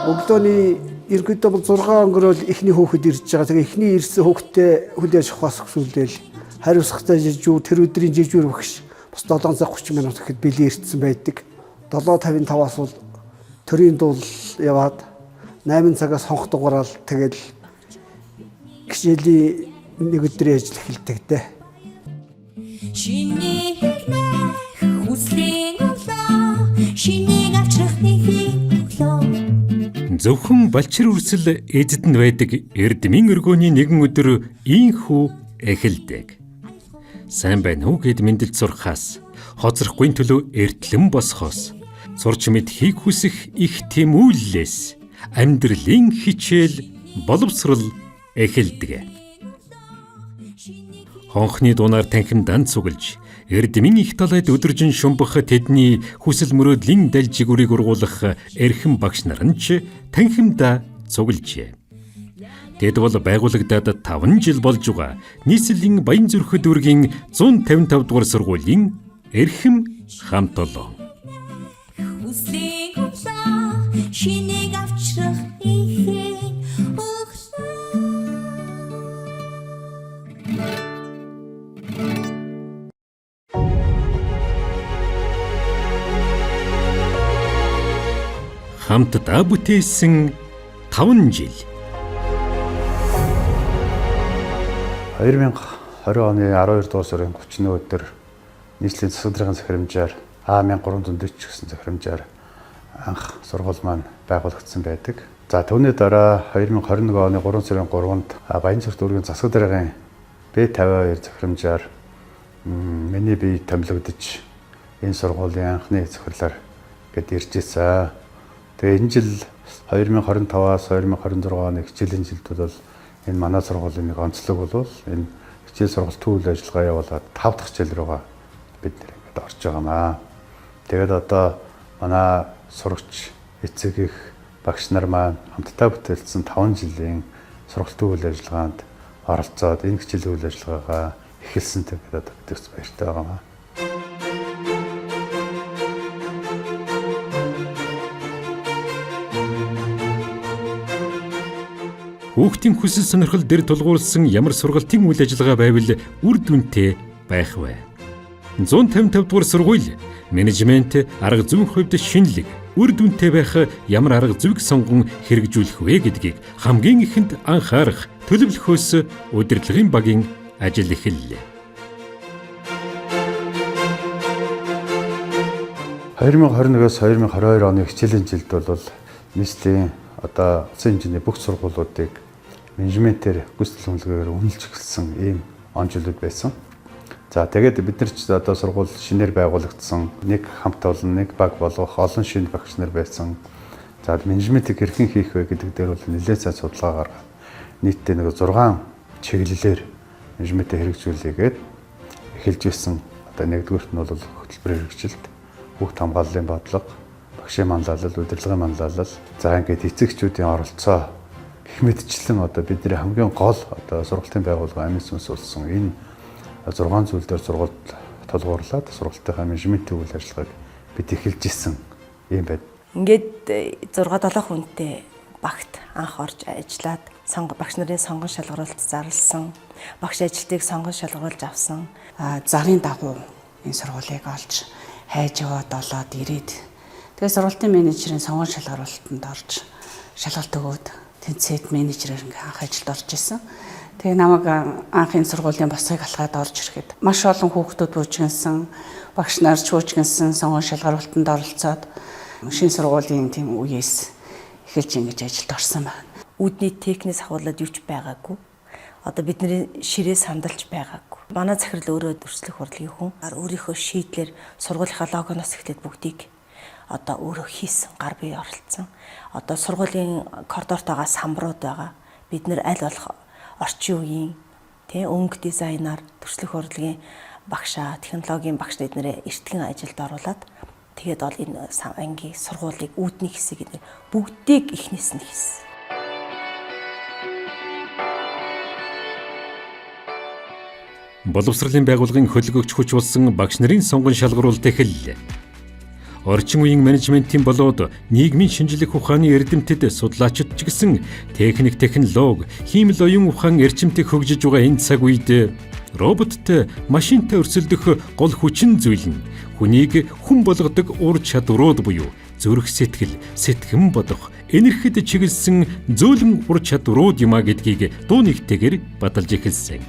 Өглөөний ерөнхийдөө бол 6 өнгөрөөл эхний хүүхэд ирж байгаа. Тэгээ эхний ирсэн хүүхдтэй хүлээж авах хүсүүлээл хариуцлагатай жижүүр, тэр өдрийн жижүүр багш бас 7 цаг 30 минут гэхэд бэлэн ирсэн байдаг. 7:55-аас бол төрийн дуул яваад 8 цагаас хонх дугаараал тэгэл хичээлийн нэг өдрийн ажил эхэлдэг дээ. Шинийг нэх хүслийн өглөө, шинийг авчрах нэхий өглөө. Зөвхөн балчир үрсэл эзэд нь байдаг эрдмийн өргөөний нэгэн өдөр ийхүү эхэлдэг. Сайн байна уу гэд мэндэлд сурхаас хоцрохгүй төлөө эртлэн босхоос сурч мэдхийг хүсэх их тэмүүллээс амьдралын хичээл боловсрал эхэлдэг. Хонхны дунаар танхим дан цуглаж эрдмийн их талайд өдөржин шумбах тэдний хүсэл мөрөөдлийн далжигүрийг ургуулах эрхэм багш нар нь ч танхимдаа цуглажээ. Тэд бол байгуулагдаад 5 жил болж байгаа нийслэлийн Баянзүрх дүүргийн 155 дугаар сургуулийн эрхэм хамт олон. Хүслийн өглөө, шинийг авчрах нэхий өглөө. Хамтдаа бүтээсэн 5 жил. 2020 оны 12 дугаар сарын 31 өдөр нийслэлийн засаг даргын захирамжаар А1340 гэсэн захирамжаар анх сургууль маань байгуулагдсан байдаг. За түүний дараа 2021 оны 3 сарын 3-нд Баянзүрх дүүргийн засаг даргын Б52 захирамжаар миний бие томилогдож энэ сургуулийн анхны захирлаар гэд ирж ирсэн. Тэгээ энэ жил 2025-аас 2026 оны хичээлийн жилд бол энэ манай сургуулийн нэг онцлог бол энэ хичээл сургалтын үйл ажиллагаа явуулаад 5 дахь хичээл рүүгээ бид нэр ингээд орж байгаамаа. Тэгээд одоо манай сурагч эцэг их багш нар маань хамтдаа бүтээлсэн 5 жилийн сургалтын үйл ажиллагаанд оролцоод энэ хичээлийн үйл ажиллагаагаа эхэлсэн тэгээд одоо бид бас баяртай байгаамаа. Хүүхдийн хүсэл сонирхол дээр тулгуурласан ямар сургалтын үйл ажиллагаа байвал үр дүнтэй байх вэ? 155 дугаар сургууль менежмент арга зүйн хувьд шинэлэг үр дүнтэй байх ямар арга зүйг сонгон хэрэгжүүлэх вэ гэдгийг хамгийн ихэнд анхаарах төлөвлөхөөс удирдлагын багийн ажил эхэллээ. 2021-ээс 2022 оны хичээлийн жилд бол нийслэлийн одоо улсын хэмжээний бүх сургуулиудыг менежментээр гүйцэтгэл үнэлгээгээр үнэлж эхэлсэн ийм он жилүүд байсан. За тэгээд бид нар ч одоо сургууль шинээр байгуулагдсан, нэг хамт олон, нэг баг болгох олон шинэ багш нар байсан. За менежментийг хэрхэн хийх вэ гэдэг дээр бол нэлээд сайн судалгаа гаргаад нийтдээ нэг 6 чиглэлээр менежментээ хэрэгжүүлээгээд эхэлж исэн. Одоо нэгдүгüүрт нь бол хөтөлбөрийн хэрэгжилт, хүүхд хамгааллын бодлого, багшийн манлайлал, удирдлагын манлайлал, за ингээд эцэгчүүдийн оролцоо гэх мэтчлэн одоо бидний хамгийн гол одоо сургалтын байгууллага амин сүнс болсон энэ 6 зүйл дээр сургуульд тулгуурлаад сургалтынхаа менежментийн үйл ажиллагааг бид эхэлж исэн юм байна. Ингээд 6 7 хүнтэй багт анх орж ажиллаад багш нарын сонгон шалгаруулалт зарласан, багш ажилтныг сонгон шалгаруулж авсан. Зарын дагуу энэ сургуулийг олж хайж яваад олоод ирээд тэгээ сургалтын менежерийн сонгон шалгаруулалтанд орж шалгалт өгөөд тэнцээд менежерээр ингээ анх ажилд орж исэн. Тэгээ намайг анх энэ сургуулийн босгыг алхаад орж ирэхэд маш олон хүүхдүүд буужигнсан, багш нар ч буужигнсан, сонгон шалгаруулалтанд оролцоод шинэ сургуулийн тийм үеэс эхэлж ингэж ажилд орсон байна. Үүдний техникээс ахуулаад юу ч байгаагүй. Одоо бидний ширээ сандалж байгаагүй. Манай захирал өөрөө дүрслэх урлагийн хүн. Өөрийнхөө шийдлэр сургуулийнхаа логоноос эхлээд бүгдийг одоо өөрөө хийсэн, гар бие оролцсон. Одоо сургуулийн коридорт байгаа самбарууд байгаа. Бид нэр аль болох орчин үеийн тий өнгө дизайнаар төрслөх урлагийн багшаа, технологийн багш эднэрээ эртгэн ажилд оруулаад тэгээд бол энэ ангийн сургуулийг үүдний хэсэг эднэр бүгдийг эхнээс нь хийсэн. Боловсролын байгууллагын хөдөлгөгч хүч болсон багш нарын сонгон шалгаруулалт эхэллээ. Орчин үеийн менежментийн болоод нийгмийн шинжлэх ухааны эрдэмтэд судлаачид ч гэсэн техник, технологи, хиймэл оюун ухаан эрчимтэй хөгжиж байгаа энэ цаг үед роботтой, машинтай өрсөлдөх гол хүчин зүйл нь хүнийг хүн болгодог ур чадварууд буюу зүрх сэтгэл, сэтгэн бодох, энерхид чиглэсэн зөөлөн ур чадварууд юм а гэдгийг дуу нэгтэйгээр баталж эхэлсэн.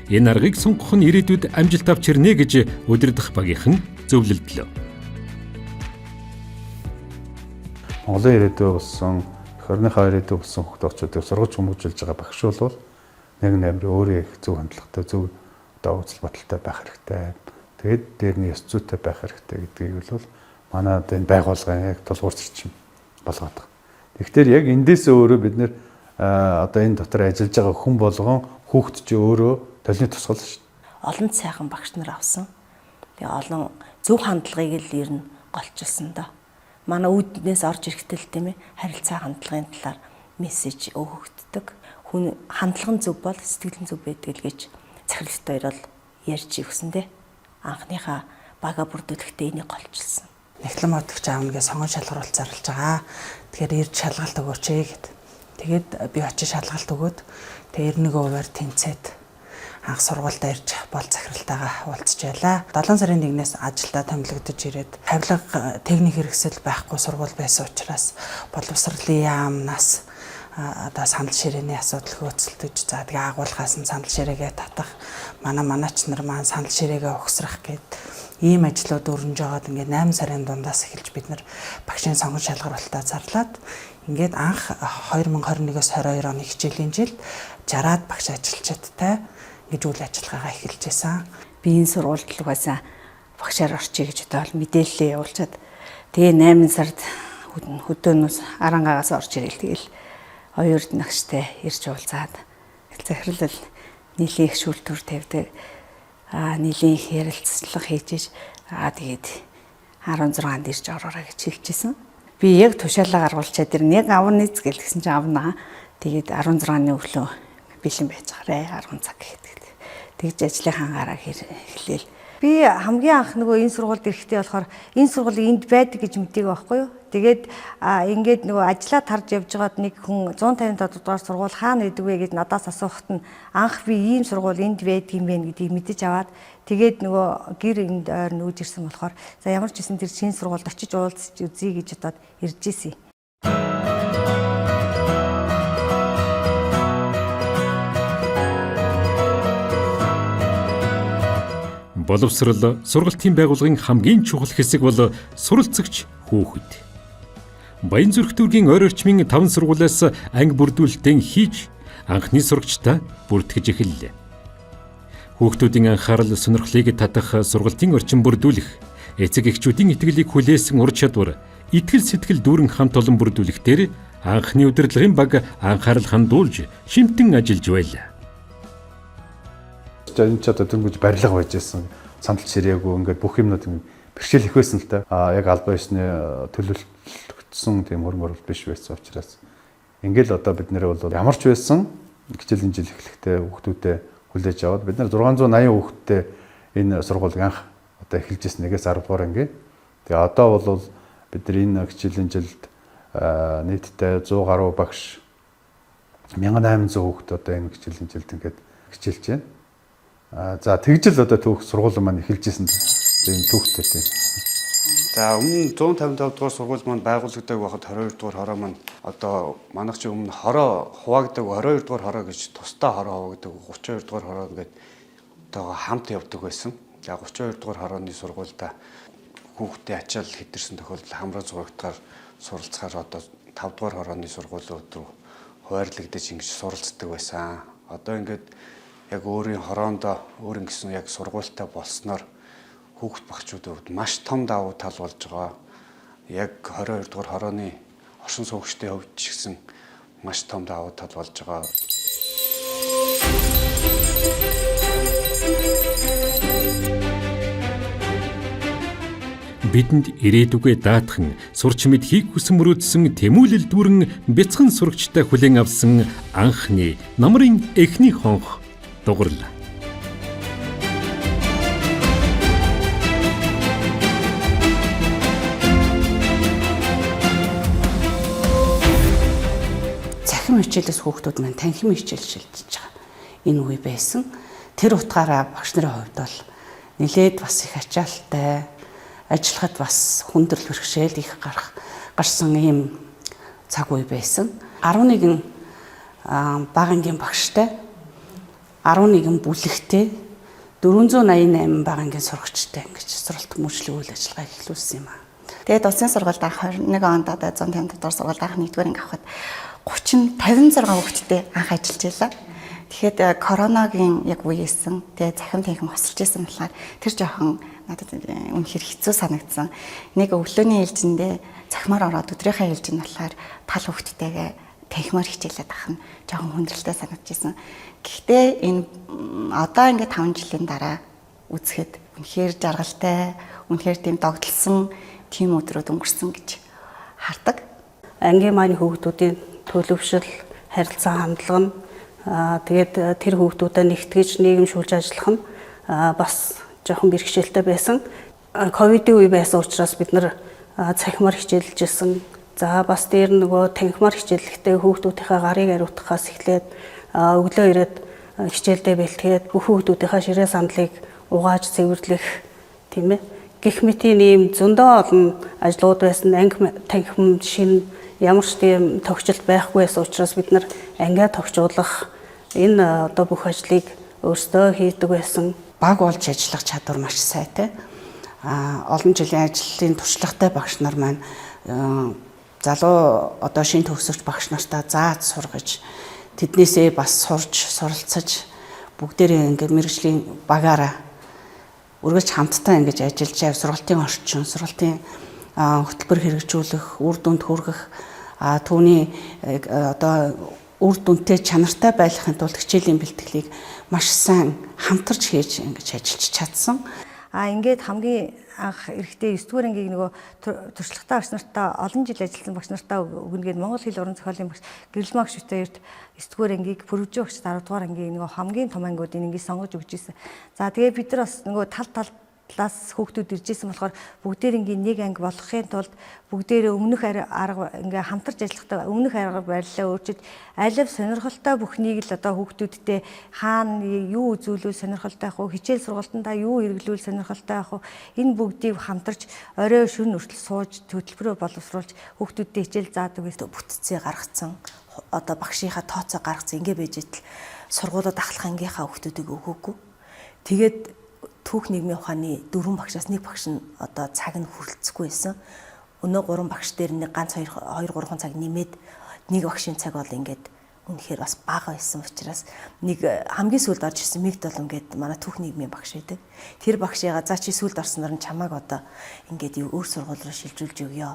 Энэ аргыг сонгох нь ирээдүйд амжилт авч ирнэ гэж удирдах багийнхан зөвлөлдлөө. Монголын ирээдүй болсон, эх орныхоо ирээдүй болсон хүүхд очуудыг сургаж хүмүүжүүлж байгаа багш бол нэг нэмэр өөрөө их зөв хандлагатай, зөв одоо үзэл бодолтой байх хэрэгтэй. Тэгээд дээр нь ёс зүйтэй байх хэрэгтэй гэдгийг бол манай одоо энэ байгууллагын яг тулгуур зарчим болгоод байгаа. Тэгэхээр яг эндээс өөрөө бид нэр одоо энэ дотор ажиллаж байгаа хүн болгон хүүхд чи өөрөө толны тусгал шүү дээ. Олон сайхан багш нар авсан. Тэгээ олон зөв хандлагыг л ер нь голчилсан доо. Манай үүднээс орж ирэхдээ л тийм харилцаа хандлагын талаар мессеж өгөгддөг. Хүн хандлага нь зөв бол сэтгэл нь зөв байдаг л гэж захиралт хоёр бол ярьж өгсөн дээ. Анхныхаа бага бүрдүүлэхдээ энийг голчилсан. Нэгтлэн бодогч аавна гэж сонгон шалгаруулалт зарлж байгаа. Тэгэхээр ирж шалгалт өгөөч гэд. Тэгээд би очиж шалгалт өгөөд тэгээ 91%-аар тэнцээд анх сургуульд ирж бол захиралтайгаа уулзч байлаа. 7 сарын 1-ээс ажилдаа томилогдож ирээд тавилга техник хэрэгсэл байхгүй сургууль байсан учраас боловсролын яамнаас одоо сандал ширээний асуудал хөөцөлдөж, за тэгээ агуулгаас нь сандал ширээгээ татах, манаач нар маань сандал ширээгээ угсрах гээд ийм ажлууд өрнөж байгаад ингээд 8 сарын дундаас эхэлж бид нар багшийн сонгон шалгаруулалтаа зарлаад ингээд анх 2021-ээс 22 оны хичээлийн жилд 60-аад багш ажилчидтай ингэж үйл ажиллагаагаа эхэлж байсан. Би энэ сургуульд л угаасаа багшаар орчие гэж бодоод мэдээлэлээ явуулчаад тэгээ 8 сард хөдөөнөөс Арангаагаас орж ирээл тэгэл оюурд нагштай ирж уулзаад захирлал нийлийн их шүүлтүр тавьдаг. Нийлийн их ярилцлага хийж иж тэгээд 16-нд ирж ороорой гэж хэлчихсэн. Би яг тушаалаа гаргуулчаад тэр яг авна эз гэл тэгсэн чинь авнаа. Тэгээд 16-ны өглөө бэлэн байж гараа 10 цаг гэдэг. Тэгж ажлынхаа гараа эхлээл. Би хамгийн анх нөгөө энэ сургуульд ирэхдээ болохоор энэ сургууль энд байдаг гэж мэдээгүй байхгүй юу. Тэгээд ингээд нөгөө ажлаа тарж явж байгаад нэг хүн 157 дугаар сургууль хаана байдаг вэ гэж надаас асуухад нь анх би ийм сургууль энд байдаг юм байна гэдгийг мэдэж аваад тэгээд нөгөө гэр энд ойр нүүж ирсэн болохоор за ямар ч гэсэн тэр шинэ сургуульд очиж уулзч үзье гэж бодоод ирж исэн. Боловсрол сургалтын байгууллагын хамгийн чухал хэсэг бол суралцагч хүүхэд. Баянзүрх дүүргийн ойр орчмын 5 сургуулиас анги бүрдүүлэлтэн хийж анхны сурагчдаа бүртгэж эхэллээ. Хүүхдүүдийн анхаарал сонирхлыг татах сургалтын орчин бүрдүүлэх, эцэг эхчүүдийн итгэлийг хүлээсэн ур чадвар, итгэл сэтгэл дүүрэн хамт олон бүрдүүлэхдээ анхны удирдлагын баг анхаарал хандуулж шимтэн ажиллаж байлаа. Энэ ч одоо дөнгөж барилга байж байсан. Сандал ширээгүй ингээд бүх юмнууд бэрхшээл их байсан л та. Яг албан ёсны төлөвлөгдсөн тийм хөрөнгө оруулалт биш байсан учраас ингээл одоо бид нэр бол ямар ч байсан хичээлийн жил эхлэхдээ хүүхдүүдэд хүлээж аваад бид нар 680 хүүхэдтэй энэ сургуулийг анх одоо эхэлж ирсэн 1-ээс 10 дугаар анги. Тэгээ одоо бол бид нар энэ хичээлийн жилд нийтдээ 100 гаруй багш 1800 хүүхэд одоо энэ хичээлийн жилд ингээд хичээлж байна. За тэгжил одоо түүх сургууль маань эхэлж исэн. Энэ түүхтэй тийм. За өмнө 155 дугаар сургууль маань байгуулагддаг байхад 22 дугаар хороо маань одоо манайх чи өмнө хороо хуваагддаг 22 дугаар хороо гэж тусдаа хороо хуваагддаг 32 дугаар хороо ингээд одоо хамт явдаг байсан. За 32 дугаар хорооны сургуульда хүүхдээ ачаал хэтэрсэн тохиолдолд хамраа зурагдахаар суралцахаар одоо 5 дугаар хорооны сургуулиуд руу хуваарлагдаж ингэж суралцдаг байсан. Одоо ингээд яг өөрийн хороондоо өөр ингэсэн яг сургуультай болсноор хүүхд багчуудын хувьд маш том давуу тал болж байгаа. Яг 22 дугаар хорооны оршин суугчдын хувьд ч гэсэн маш том давуу тал болж байгаа. Бидэнд ирээдүгэ даатхан сурч мэдхийг хүсэн мөрөөдсөн тэмүүлэл дүүрэн бяцхан сурагчтай хүлээн авсан анхны намрын эхний хонх дугарлаа. Цахим хичээлээс хүүхдүүд маань танхим хичээл шилжиж байгаа. Энэ үе байсан. Тэр утгаараа багш нарын хувьд бол нэлээд бас их ачаалттай, ажиллахад бас хүндрэл бэрхшээл их гарах гарсан ийм цаг үе байсан. 11 бага ангийн багштай, 11 бүлэгтэй, 488 бага ангийн сурагчтай ингэж сургалт хүмүүжлэг үйл ажиллагаа эхлүүлсэн юм аа. Тэгээд улсын сургуульд анх 21 онд одоо 150 дугаар сургуульд анх 1-р анги авахад 30 56 хүүхэдтэй анх ажиллаж байлаа. Тэгэхэд коронагийн яг үе исэн. Тэгээд захим танхим хосолж исэн болохоор тэр жоохон надад үнэхээр хэцүү санагдсан. Нэг өглөөний ээлжиндээ захимаар ороод өдрийнхөө ээлжинд болохоор тал хүүхэдтэйгээ танхимаар хичээлээд ах нь жоохон хүндрэлтэй санагдчихсан. Гэхдээ энэ одоо ингээд 5 жилийн дараа үзэхэд үнэхээр жаргалтай, үнэхээр тийм догдолсон тийм өдрүүд өнгөрсөн гэж хардаг. Ангийн маань хүүхдүүдийн төлөвшил, харилцаа хандлага нь тэгээд тэр хүүхдүүдэд нэгтгэж нийгэмшүүлж ажиллах нь бас жоохон бэрхшээлтэй байсан. Ковидын үе байсан учраас бид нар цахимаар хичээлж исэн. За бас дээр нөгөө танхимаар хичээллэхдээ хүүхдүүдийнхээ гарыг ариутгахаас эхлээд өглөө ирээд хичээлдээ бэлтгээд бүх хүүхдүүдийнхээ ширээ сандлыг угааж цэвэрлэх, тийм ээ. Гэх мэтийн ийм зөндөө олон ажлууд байсан. Анги танхим шин ямар ч тийм тохиолдол байхгүй байсан учраас бид нар ангиа тохижуулах энэ одоо бүх ажлыг өөрсдөө хийдэг байсан. Баг болж ажиллах чадвар маш сайтай. Олон жилийн ажлын туршлагатай багш нар маань залуу одоо шин төгсөгч багш нартаа зааж сургаж, тэднээсээ бас сурч суралцаж, бүгдээрээ ингээд мэргэжлийн багаараа үргэлж хамтдаа ингэж ажиллаж яв, сургалтын орчин, сургалтын хөтөлбөр хэрэгжүүлэх, үр дүнд хүргэх, түүний одоо үр дүнтэй чанартай байхын тулд хичээлийн бэлтгэлийг маш сайн хамтарч хийж ингэж ажиллаж чадсан. А ингээд хамгийн анх эрэхтэй 9 дугаар ангийг нөгөө туршлагатай багш нартаа, олон жил ажилласан багш нартаа өгнө гээд монгол хэл уран зохиолын багш Гэрэлмаа багш хоёрт 9 дугаар ангийг, Пүрвжөө багш 10 дугаар ангийг, нөгөө хамгийн том ангиудыг ингээд сонгож өгч ирсэн. За тэгээ бид нар бас нөгөө тал талаас хүүхдүүд ирж исэн болохоор бүгдээрингийн нэг анги болгохын тулд бүгдээрээ өмнөх арга ингээ хамтарч ажиллахдаа өмнөх арга барилаа өөрчилж, алив сонирхолтой бүхнийг л одоо хүүхдүүдтэй хаана юу үзүүлвэл сонирхолтой байх вэ, хичээл сургалтандаа юу хэрэглүүл сонирхолтой байх вэ, энэ бүгдийг хамтарч орой шөнө хүртэл сууж хөтөлбөрөө боловсруулж хүүхдүүдтэй хичээл заадаг байсан. Бүтцээ гаргацсан, одоо багшийнхаа тооцоо гаргацсан, ингээ байж идэл сургуулиуд ахлах ангийнхаа хүүхдүүдийг өгөөгүй. Тэгээд түүх нийгмийн ухааны 4 багшаас нэг багш нь одоо цаг нь хүрэлцэхгүй байсан. Өнөө 3 багш дээр нэг ганц 2 2 3 цаг нэмээд нэг багшийн цаг бол ингээд үнэхээр бас бага байсан учраас нэг хамгийн сүүлд орж ирсэн Мэг Долон гээд манай түүх нийгмийн багш байдаг. Тэр багшигаа за чи сүүлд орсноор нь чамааг одоо ингээд юу өөр сургууль руу шилжүүлж өгөө,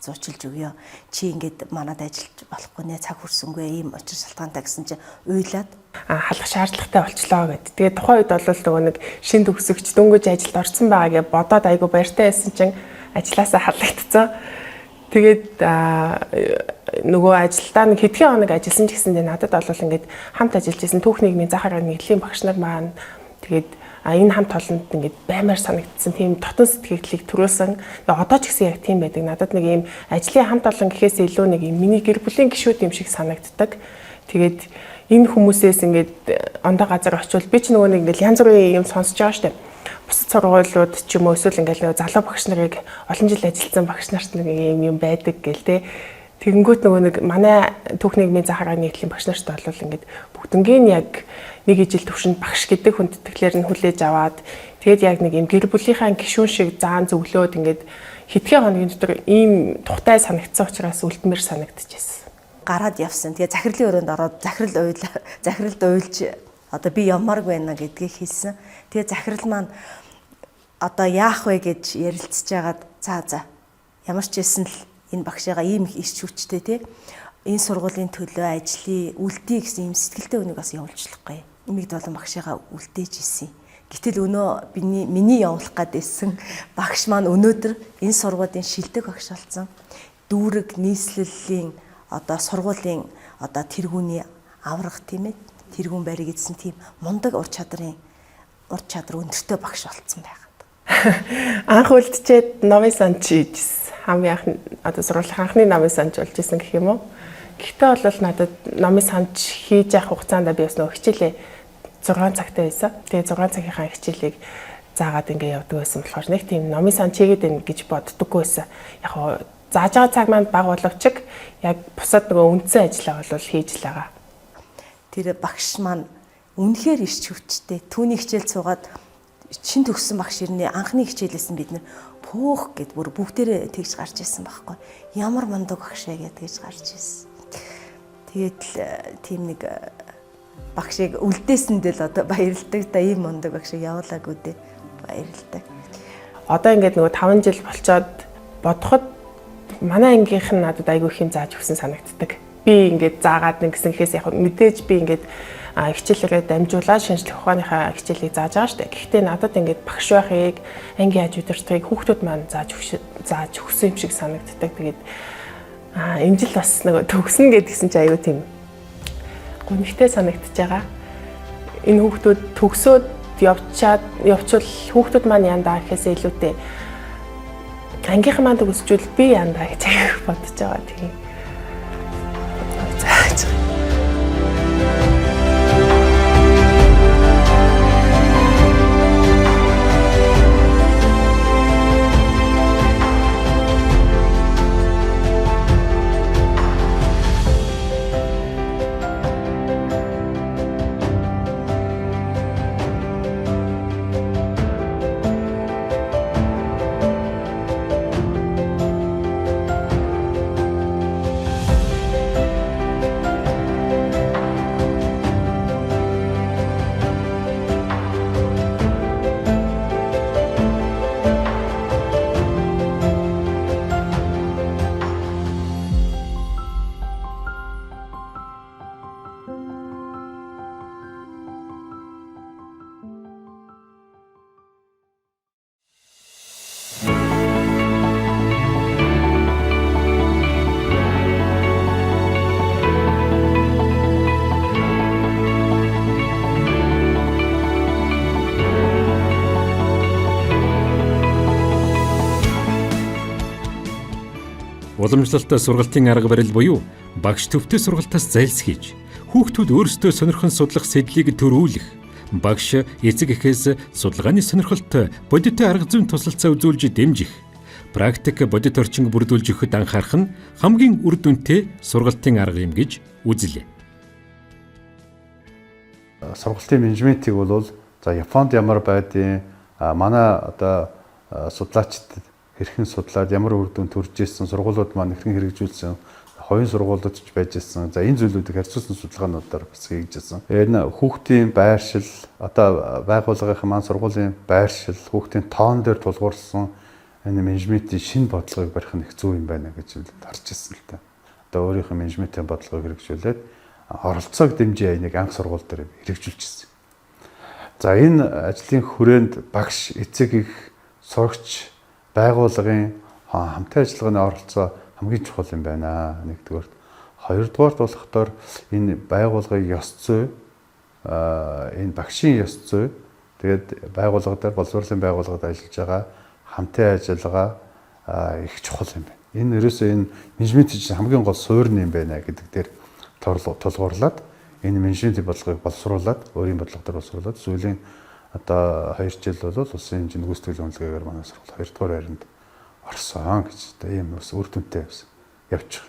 зуучилж өгөө. Чи ингээд манад ажиллаж болохгүй нэ, цаг хүрсэнгүй, ийм учир шалтгаантай гэсэн чи уйлаад халах шаардлагатай болчлоо гэд. Тэгээд тухайн үед бол нөгөө нэг шин төгсөгч дөнгөж ажилд орсон байгаа гэж бодоод айгу баяртай байсан чинь ажилласаа халагдцсан. Тэгээд нөгөө ажилдаа нэг хэдхэн хоног ажилласан ч гэсэндээ надад бол ингээд хамт ажиллаж исэн түүх нийгмийн захаар нэгдлийн багш нар маань тэгээд энэ хамт олонд ингээд баймар санагдсан, тийм дотн сэтгэгдлийг төрүүлсэн. Тэгээд одоо ч гэсэн яг тийм байдаг. Надад нэг ийм ажлын хамт олон гэхээс илүү нэг ийм миний гэр бүлийн гишүүд юм шиг санагддаг. Тэгээд энэ хүмүүсээс ингээд ондоо газар очивол би ч нөгөө нэг ингээд янз бүрийн юм сонсож байгаа штеп. Бусад сургуулиуд ч юм уу эсвэл ингээд нөгөө залуу багш нарыг олон жил ажилласан багш нарт нэг юм юм байдаг гэл те. Тэгэнгүүт нөгөө нэг манай түүх нийгмийн захаар нийтлийн багш нарт бол ингээд бүгднгийн яг нэг ижил төвшөнд багш гэдэг хүндэтгэлээр нь хүлээж аваад, тэгээд яг нэг юм гэр бүлийнхаа гишүүн шиг заан зөвлөөд ингээд хэдхэн хоногийн дотор ийм тухтай санагдсан учраас үлдмээр санагдчихсэн. Гараад явсан. Тэгээ захирлын өрөөнд ороод захирал уйл захиралд уйлж одоо би ямарг байна гэдгийг хэлсэн. Тэгээ захирал маань одоо яах вэ гэж ярилцж байгаад, за ямар ч байсан л энэ багшаага ийм их ирч хүчтэй те энэ сургуулийн төлөө ажлыг үлдээ гэсэн ийм сэтгэлтэй хүнийг бас явуулчихлахгүй. Мэг Долон багшаага үлдээж исэн. Гэтэл өнөө миний явуулах гад исэн багш маань өнөөдөр энэ сургуулийн шилдэг багш болсон. Дүүрэг нийслэлийн одоо сургуулийн одоо тэргүүний аврах, тийм ээ, тэргүүн байрыг эзэн тийм мундаг ур чадвар өндөртэй багш болцсон байгаад. Анх үлдчихэд номын санч хийжсэн. Хамгийн анх одоо сургуулийн анхны номын санч болж исэн гэх юм уу. Гэхдээ бол надад номын санд хийж явах хугацаанд би бас нөгөө хичээлээ 6 цагтай байсан. Тэгээ 6 цагийнхаа хичээлийг заагаад ингээ явдаг байсан болохоор нэг тийм номын сан чигээд байна гэж боддоггүй байсан. Яг хоо зааж байгаа цаг маань бага боловч яг бусад нөгөө үндсэн ажлаа бол хийж л байгаа. Тэр багш маань үнэхээр ирч хүчтэй. Түүний хичээл суугаад чин төгссөн багш ирнэ анхны хичээлээс нь бид нэр пөөх гэд бүр бүгдээрээ тэгж гарч ирсэн байхгүй. Ямар мундаг багш вэ гэд тэгж гарч ирсэн. Тэгээд л тийм нэг багшийг үлдээсэндээ л одоо баярлдаг да ийм мундаг багшийг явуулаагүй дээ баярлдаг. Одоо ингээд нөгөө 5 жил болцоод бодоход манай ангийнх нь надад айгүй их юм зааж өгсөн санагддаг. Би ингээд заагаад нэгсэн гэхээс яг мэдээж би ингээд хичээлээрээ дамжуулаад шинжлэх ухааныхаа хичээлийг зааж байгаа шүү дээ. Гэхдээ надад ингээд багш байхыг, анги яаж удирдахыг хүүхдүүд маань зааж өгсөн юм шиг санагддаг. Тэгээд энэ жил бас нөгөө төгснө гэдгсэн чинь айгүй тийм гонигтай санагдаж байгаа. Энэ хүүхдүүд төгсөөд явчаад явчвал хүүхдүүд маань яндаа гэхээс илүүтэй ангийнхан маань төгсчүүл би яндаа гэж аяг бодож байгаа тийм. За. Уламжлалт сургалтын арга барил буюу багш төвтэй сургалтаас зайлсхийж хүүхдүүд өөрсдөө сонирхон судлах сэдлийг төрүүлэх, багш эцэг эхээс судалгааны сонирхолтой бодиттой арга зүйн тусалцаа үзүүлж дэмжих, практик бодит орчин бүрдүүлж өгөхөд анхаарах нь хамгийн үр дүнтэй сургалтын арга юм гэж үзлээ. Сургалтын менежментийг бол за Японд ямар байдیں۔ Манай одоо судлаачид хэрхэн судлаад ямар үр дүн төрж ирсэн, сургуулиуд маань хэрхэн хэрэгжүүлсэн, хувийн сургуулиуд ч байж ирсэн. За энэ зүйлүүдийг харьцуулсан судалгаануудаар бас хийж ирсэн. Энэ хүүхдийн байршил, одоо байгууллагын маань сургуулийн байршил, хүүхдийн тоон дээр тулгуурласан энэ менежментийн шинэ бодлогыг барих нь их зөв юм байна гэж харж ирсэн л та. Одоо өөрийнхөө менежментийн бодлогыг хэрэгжүүлээд оролцоог дэмжиж нэг анх сургууль дээр хэрэгжүүлчихсэн. За энэ ажлын хүрээнд багш, эцэг их, сурагч, байгууллагын хамтын ажиллагааны оролцоо хамгийн чухал юм байна. Нэгдүгээрт. Хоёрдугаарт болохоор энэ байгууллагын ёс зүй, энэ багшийн ёс зүй, тэгээд байгууллага дээр боловсролын байгууллагад ажиллаж байгаа хамтын ажиллагаа их чухал юм байна. Энэ ерөөсөө энэ менежментийн чинь хамгийн гол суурь юм байна гэдэг дээр тулгуурлаад энэ менежментийн бодлогыг боловсруулад өөрийн бодлого дээр боловсруулад сүүлийн одоо 2 жил бол улсын хэмжээнд гүйцэтгэл үнэлгээгээр манай сургууль 2 дугаар байранд орсон гэж одоо ийм бас үр дүнтэй явж байгаа.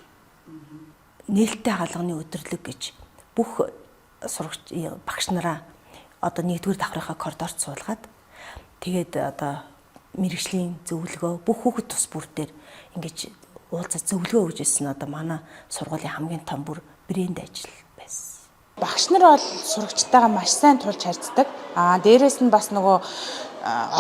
Нээлттэй хаалганы өдөрлөг гэж бүх сурагч багш нараа одоо нэгдүгээр давхрынхаа коридорт суулгаад тэгээд одоо мэрэгжлийн зөвлөгөө бүх хүүхэд тус бүр дээр ингэж уулзаж зөвлөгөө өгж ирсэн одоо манай сургуулийн хамгийн том бүр брэнд ажил байсан. Багш нар бол сурагчтайгаа маш сайн тулж харьцдаг. Аа дээрээс нь бас нөгөө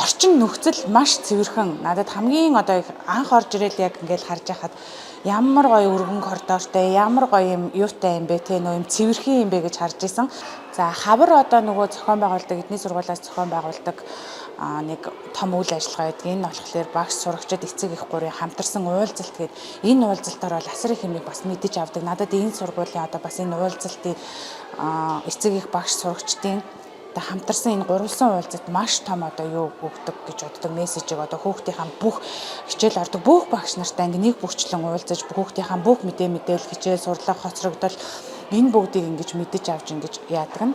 орчин нөхцөл маш цэвэрхэн. Надад хамгийн одоо анх орж ирэл яг ингээл харж байхад ямар гоё өргөн коридортой, ямар гоё юм юутай юм бэ те нөө юм цэвэрхэн юм бэ гэж харж исэн. За хавар одоо нөгөө зохион байгуулдаг эдний сургуулиас зохион байгуулдаг нэг том үйл ажиллагаа байдаг. Энэ болохоор багш сурагчид эцэг их гурийн хамтарсан уулзалт гээд энэ уулзалтаар бол асар их юмыг бас мэдэж авдаг. Надад энэ сургуулийн одоо бас энэ уулзалтын эцэг их багш сурагчдын Одоо хамтарсан энэ гурвалсан уулзалт маш том одоо юу өгдөг гэж боддог мессежийг одоо хүүхдийнхаа бүх хичээл ордог бүх багш нартай ингээ нэг бүрчлэн уулзаж хүүхдийнхаа бүх мэдээлэл хичээл сурлага хоцрогдол энэ бүгдийг ингэж мэдэж авч ингэж яадаг нь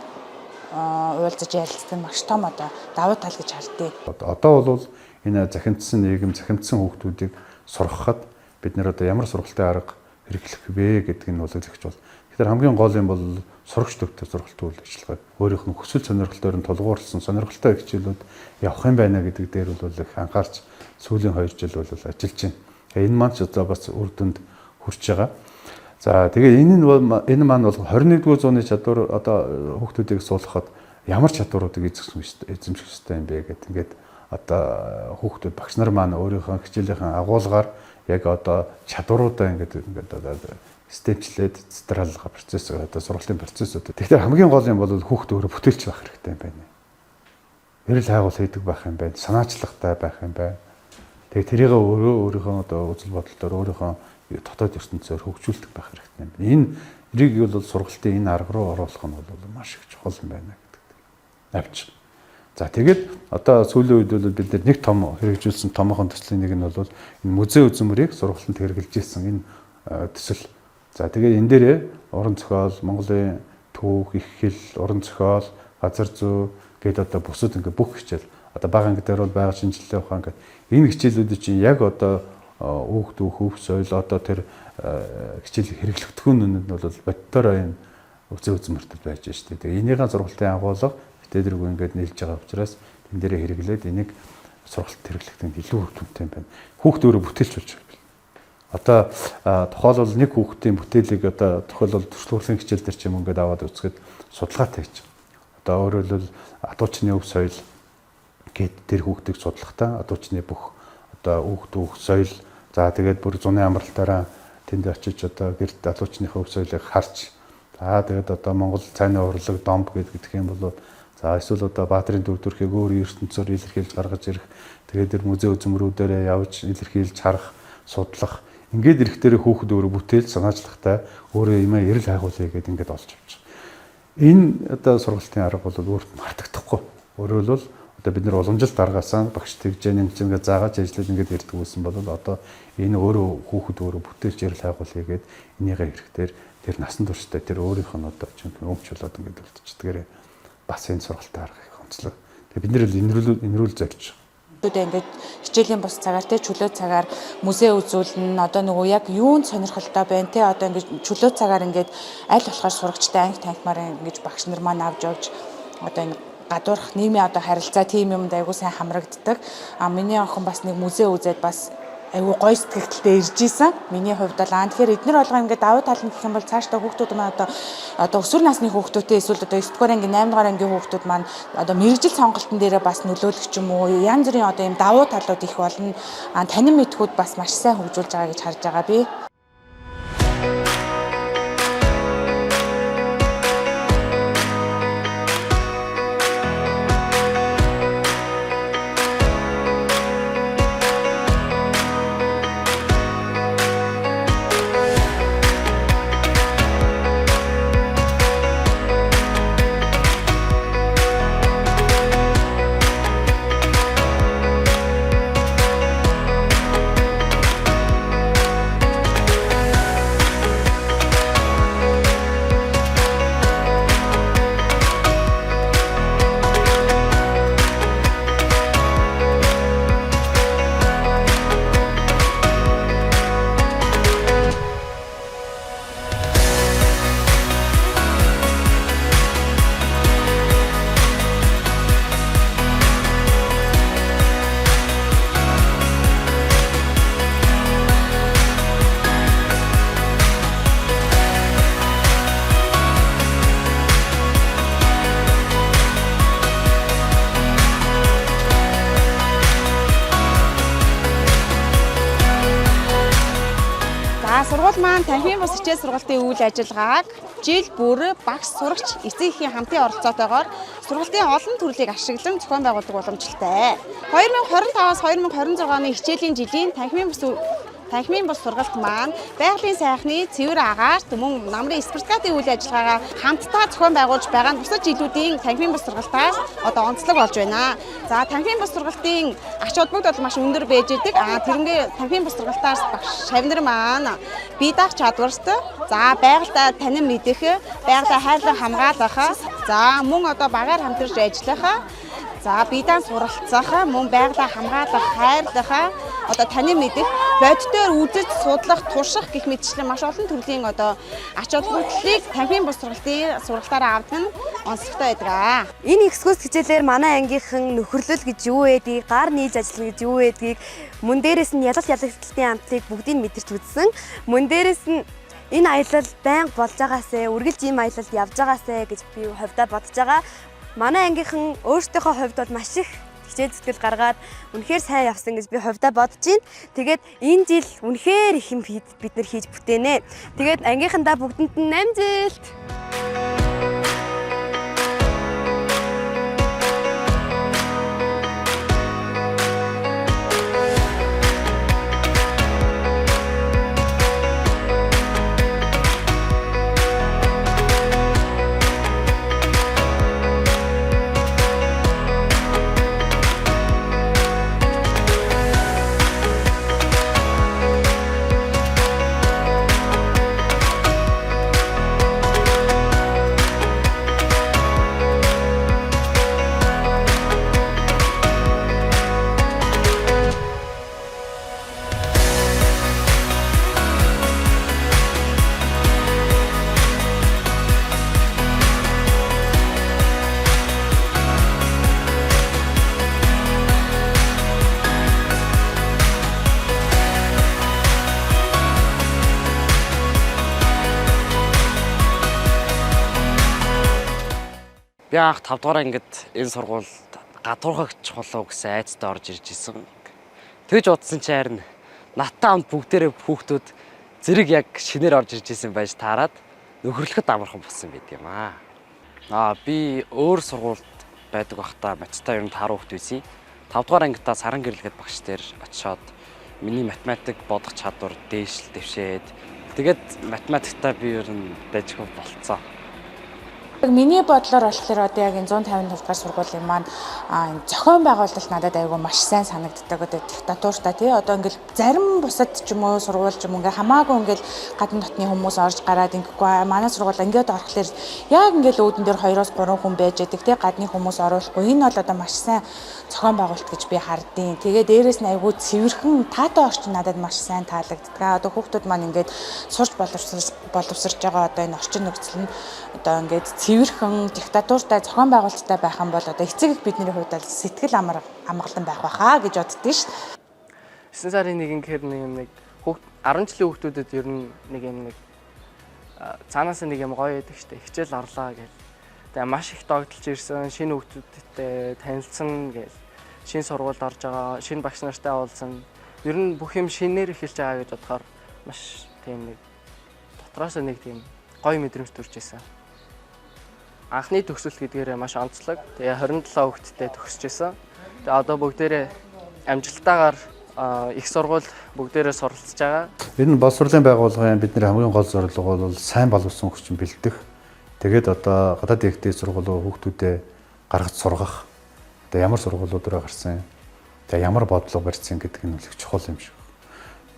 уулзаж ярилцдаг нь маш том одоо давуу тал гэж хардъя. Одоо бол энэ захимдсан нийгэм, захимдсан хүүхдүүдийг сургахад бид нэр одоо ямар сургалтын арга хэрэглэх вэ гэдэг нь бол их чухал. Тэгэхээр хамгийн гол юм бол сурагч төвтэй сургалтын үйл ажиллагаа өөрийнх нь хүсэл сонирхолтоор нь тулгуурласан сонирхолтой хичээлүүд явах юм байна гэдэг дээр бол их анхаарч сүүлийн 2 жил бол ажиллаж байна. Энэ маань ч одоо бас үр дүнд хүрч байгаа. За тэгээ энэ нь энэ маань бол 21-р зууны чадвар одоо хүүхдүүдийг суулгахад ямар чадваруудыг эзэмших ёстой юм бэ гэдэг ингээд одоо хүүхдүүд багш нар маань өөрийнхөө хичээлийнхэн агуулгаар яг одоо чадваруудаа ингээд одоо системчлээд цэцэрлэг процесс одоо сургалтын процессууд. Тэгэхээр хамгийн гол юм бол хүүхд өөрөө бүтээлч байх хэрэгтэй юм байна. Эрэл хайгуул хийдэг байх юм байна. Санаачлагтай байх юм байна. Тэгээ тэрийг өөрөө өөрийнхөө одоо үзэл бодлоор өөрийнхөө дотоод ертөнцөөр хөгжүүлдэг байх хэрэгтэй юм байна. Энэ эрийг бол сургалтын энэ арга руу оруулах нь бол маш их чухал юм байна гэдэг. Авч. За тэгээд одоо сүүлийн үед бол бид нэг том хэрэгжүүлсэн томоохон төслийн нэг нь бол энэ музей үзмэрийг сургалтанд хэрэгжилж ирсэн энэ төсөл. За тэгээд энэ дээрээ уран зохиол, Монголын түүх, их хэл, уран зохиол, газар зүй гээд одоо бусад ингээ бүх хичээл одоо бага анги дээр бол байгаль шинжилгээ ухаан гээд энэ хичээлүүдийг чинь яг одоо үүх дүүх өв соёл одоо тэр хичээл хэрэглэгдэхүүн нь бол боддороо энэ үзээ үзмэртэл байж штэ. Тэгээ энийгээ сургалтын агуулга битээдэргүй ингээд нийлж байгаа учраас тэн дээрээ хэрэглээд энийг сургалт хэрэглэхэд илүү үр дүнтэй юм байна. Хүүхд өөрөө бүтээлч болж байгаа. Одоо тухайлбал нэг хүүхдийн бүтээлийг одоо тохиолдол төрслөөрлийн хичээл дээр ч юм ингээд аваад үзэхэд судалгаатай хийж байгаа. Одоо өөрөөр хэлбэл адуучны өв соёл гээд тэр хүүхдийг судлахдаа адуучны бүх одоо өв дүүх соёл за тэгээд бүр зуны амралтаараа тэнд очиж одоо гэрт адуучныхаа өв соёлыг харж за тэгээд одоо Монгол цайны урлаг домб гэдэг юм бол за эсвэл одоо Баатрын дүр төрхийг өөр ертөнцөөр илэрхийлж гаргаж ирэх тэгээд тэр музей үзмрүүдээрээ явж илэрхийлж харах судлах ингээд ирэх дээр хүүхэд өөрөө бүтээл санаачлагтай өөрөө юм эрэл хайгуулъя гэдэг ингээд олж авч байгаа. Энэ одоо сургалтын арга бол өөрт мартагдахгүй. Өөрөөр хэлбэл одоо бид нар уламжлалт аргаасаа багш тэгж яа нэг чинь ингээд заагааж ажиллаж ингээд ирдэг байсан бол одоо энэ өөрөө хүүхэд өөрөө бүтээлч эрэл хайгуулъя гээд энийгээ хэрэгтээр тэр насан туршдаа тэр өөрийнх нь одоо чинь өмч болоод ингээд үлдчихдгээрээ бас энэ сургалтын арга их онцлог. Тэгээ бид нэр энэрүүл зорж байгаа. Ингээд хичээлийн бус цагаар те чөлөө цагаар музей үзүүлнэ. Одоо нөгөө яг юунд сонирхолтой байна те одоо ингээд чөлөө цагаар ингээд аль болохоор сурагчтай анги танхимаар ингэж багш нар маань авч явж одоо энэ гадуурх нийгмийн одоо харилцаа тийм юмд айгуу сайн хамрагддаг. А миний охин бас нэг музей үзээд бас айгуу гоё сэтгэлдээ ирж исэн. Миний хувьд бол тэгэхээр эднэр болгоо ингээд давуу тал нь гэх юм бол цаашдаа хүүхдүүд маань одоо өсвөр насны хүүхдүүдтэй эсвэл одоо 9 дугаар анги 8 дугаар ангийн хүүхдүүд маань одоо мэргэжил сонголтын дээрээ бас нөлөөлөх ч юм уу янз бүрийн одоо ийм давуу талууд их болно. Танин мэдхүүд бас маш сайн хөгжүүлж байгаа гэж харж байгаа би. Сургууль маань танхимын бус хичээл сургалтын үйл ажиллагааг жил бүр багш сурагч эцэг эхийн хамтын оролцоотойгоор сургалтын олон төрлийг ашиглан зохион байгуулдаг боломжтой. 2025-аас 2026 оны хичээлийн жилийн танхимын бус Танхимын бус сургалт маань байгалийн сайхны цэвэр агаарт мөн намрын спартакиадын үйл ажиллагаагаа хамтдаа зохион байгуулж байгаа нь бусад жилүүдийн танхимын бус сургалтаас одоо онцлог болж байна. За, танхимын бус сургалтын ач холбогдол маш өндөр байж идэг. Тэрнгээ танхимын бус сургалтаас багш шавнар маань бие даах чадварт, за, байгальтай танин мэдэх, байгальтай хайрлан хамгаалах, за, мөн одоо багаар хамтарч ажиллах, за, бие даан суралцах, мөн байгалаа хамгаалах, хайрлах, одоо танин мэдэх, бодитоор үзэж судлах, турших гэх мэтчлэн маш олон төрлийн одоо ач холбогдлыг танхимын бус сургалтын сургалтаараа авдаг нь онцлогтой байдаг. Энэ экскурс хичээлээр манай ангийнхан нөхөрлөл гэж юу байдгийг, гар нийлж ажиллана гэж юу байдгийг, мөн дээрээс нь ялалт ялагдалтын амтлыг бүгдийг мэдэрч үзсэн. Мөн дээрээс нь энэ аялал байнга болж байгаасай, үргэлж ийм аялалд явж байгаасай гэж би хувьдаа бодож байгаа. Манай ангийнхан өөрсдийнхөө хувьд бол маш их хичээл зүтгэл гаргаад үнэхээр сайн явсан гэж би хувьдаа бодож байна. Тэгээд энэ жил үнэхээр их юм бид нар хийж бүтээнэ. Тэгээд ангийнхандаа бүгдэнд нь амжилт! Би анх 5 дугаар ангид энэ сургуульд гадуурхагч болов гэсэн айцтай орж ирж исэн. Тэгж бодсон чи харин надтай хамт бүгдээрээ хүүхдүүд зэрэг яг шинээр орж ирж исэн байж таарад нөхөрлөхөд амархан болсон байт юм аа. Би өөр сургуульд байдаг байхдаа математикаа ер нь тааруу хүүхд байсан. 5 дугаар ангидаа саран гэрлэхэд багш дээр очиод миний математик бодох чадвар дээшил дэвшээд тэгээд математиктаа би ер нь дайжгүй болцсон. Миний бодлоор болохоор одоо яг энэ 155 дугаар сургуулийн маань энэ зохион байгуулалт надад айгүй маш сайн санагддаг. Одоо диктатуртай тий одоо ингээл зарим бусад ч юм уу сургууль ч юм уу ингээ хамаагүй ингээл гадна дотны хүмүүс орж гараад ингэхгүй, манай сургууль ингээд орохлоор яг ингээл үүдэн дээр 2-оос 3 хүн байж байдаг тий гадны хүмүүс оруулахгүй. Энэ бол одоо маш сайн зохион байгуулалт гэж би хардیں۔ Тэгээ дээрээс нь айгүй цэвэрхэн таатай орчин надад маш сайн таалагддаг. Одоо хүүхдүүд маань ингээд сурч боловсрож байгаа одоо энэ орчин нөхцөл нь одоо ингээд цэвэрхэн диктатуртай зохион байгуулалттай байх юм бол одоо эцэг их бидний хувьд бол сэтгэл амар амгалан байх байхаа гэж боддөө шүү дээ. 9 сарын 1 гэхээр нэг юм нэг хүүхд 10 жилийн хүүхдүүдэд ер нь нэг юм нэг цаанаас нэг юм гоё байдаг шүү дээ. Хичээл орлоо гэл. Тэгээ маш их догдолж ирсэн, шинэ хүүхдүүдтэй танилцсан гэл. Шинэ сургуульд орж байгаа, шинэ багш нартай уулзсан. Ер нь бүх юм шинээр эхэлж байгаа гэж бодохоор маш тийм нэг дотроос нэг тийм гоё мэдрэмж төрж исэн. Анхны төгсөлт гэдгээрээ маш онцлог. Тэгээ 27 хүүхэдтэй төгсөж исэн. Тэгээ одоо бүгдээрээ амжилттайгаар их сургууль бүгдээрээ суралцж байгаа. Энэ боловсролын байгууллагын бидний хамгийн гол зорилго бол сайн боловсон хүчин бэлдэх. Тэгээд одоо гадаад ихтэй сургуулиуд хүүхдүүдэд гаргаж сургах. Одоо ямар сургуулиуд руу гарсан, тэгээ ямар бодлого барьсан гэдэг нь их чухал юм шиг.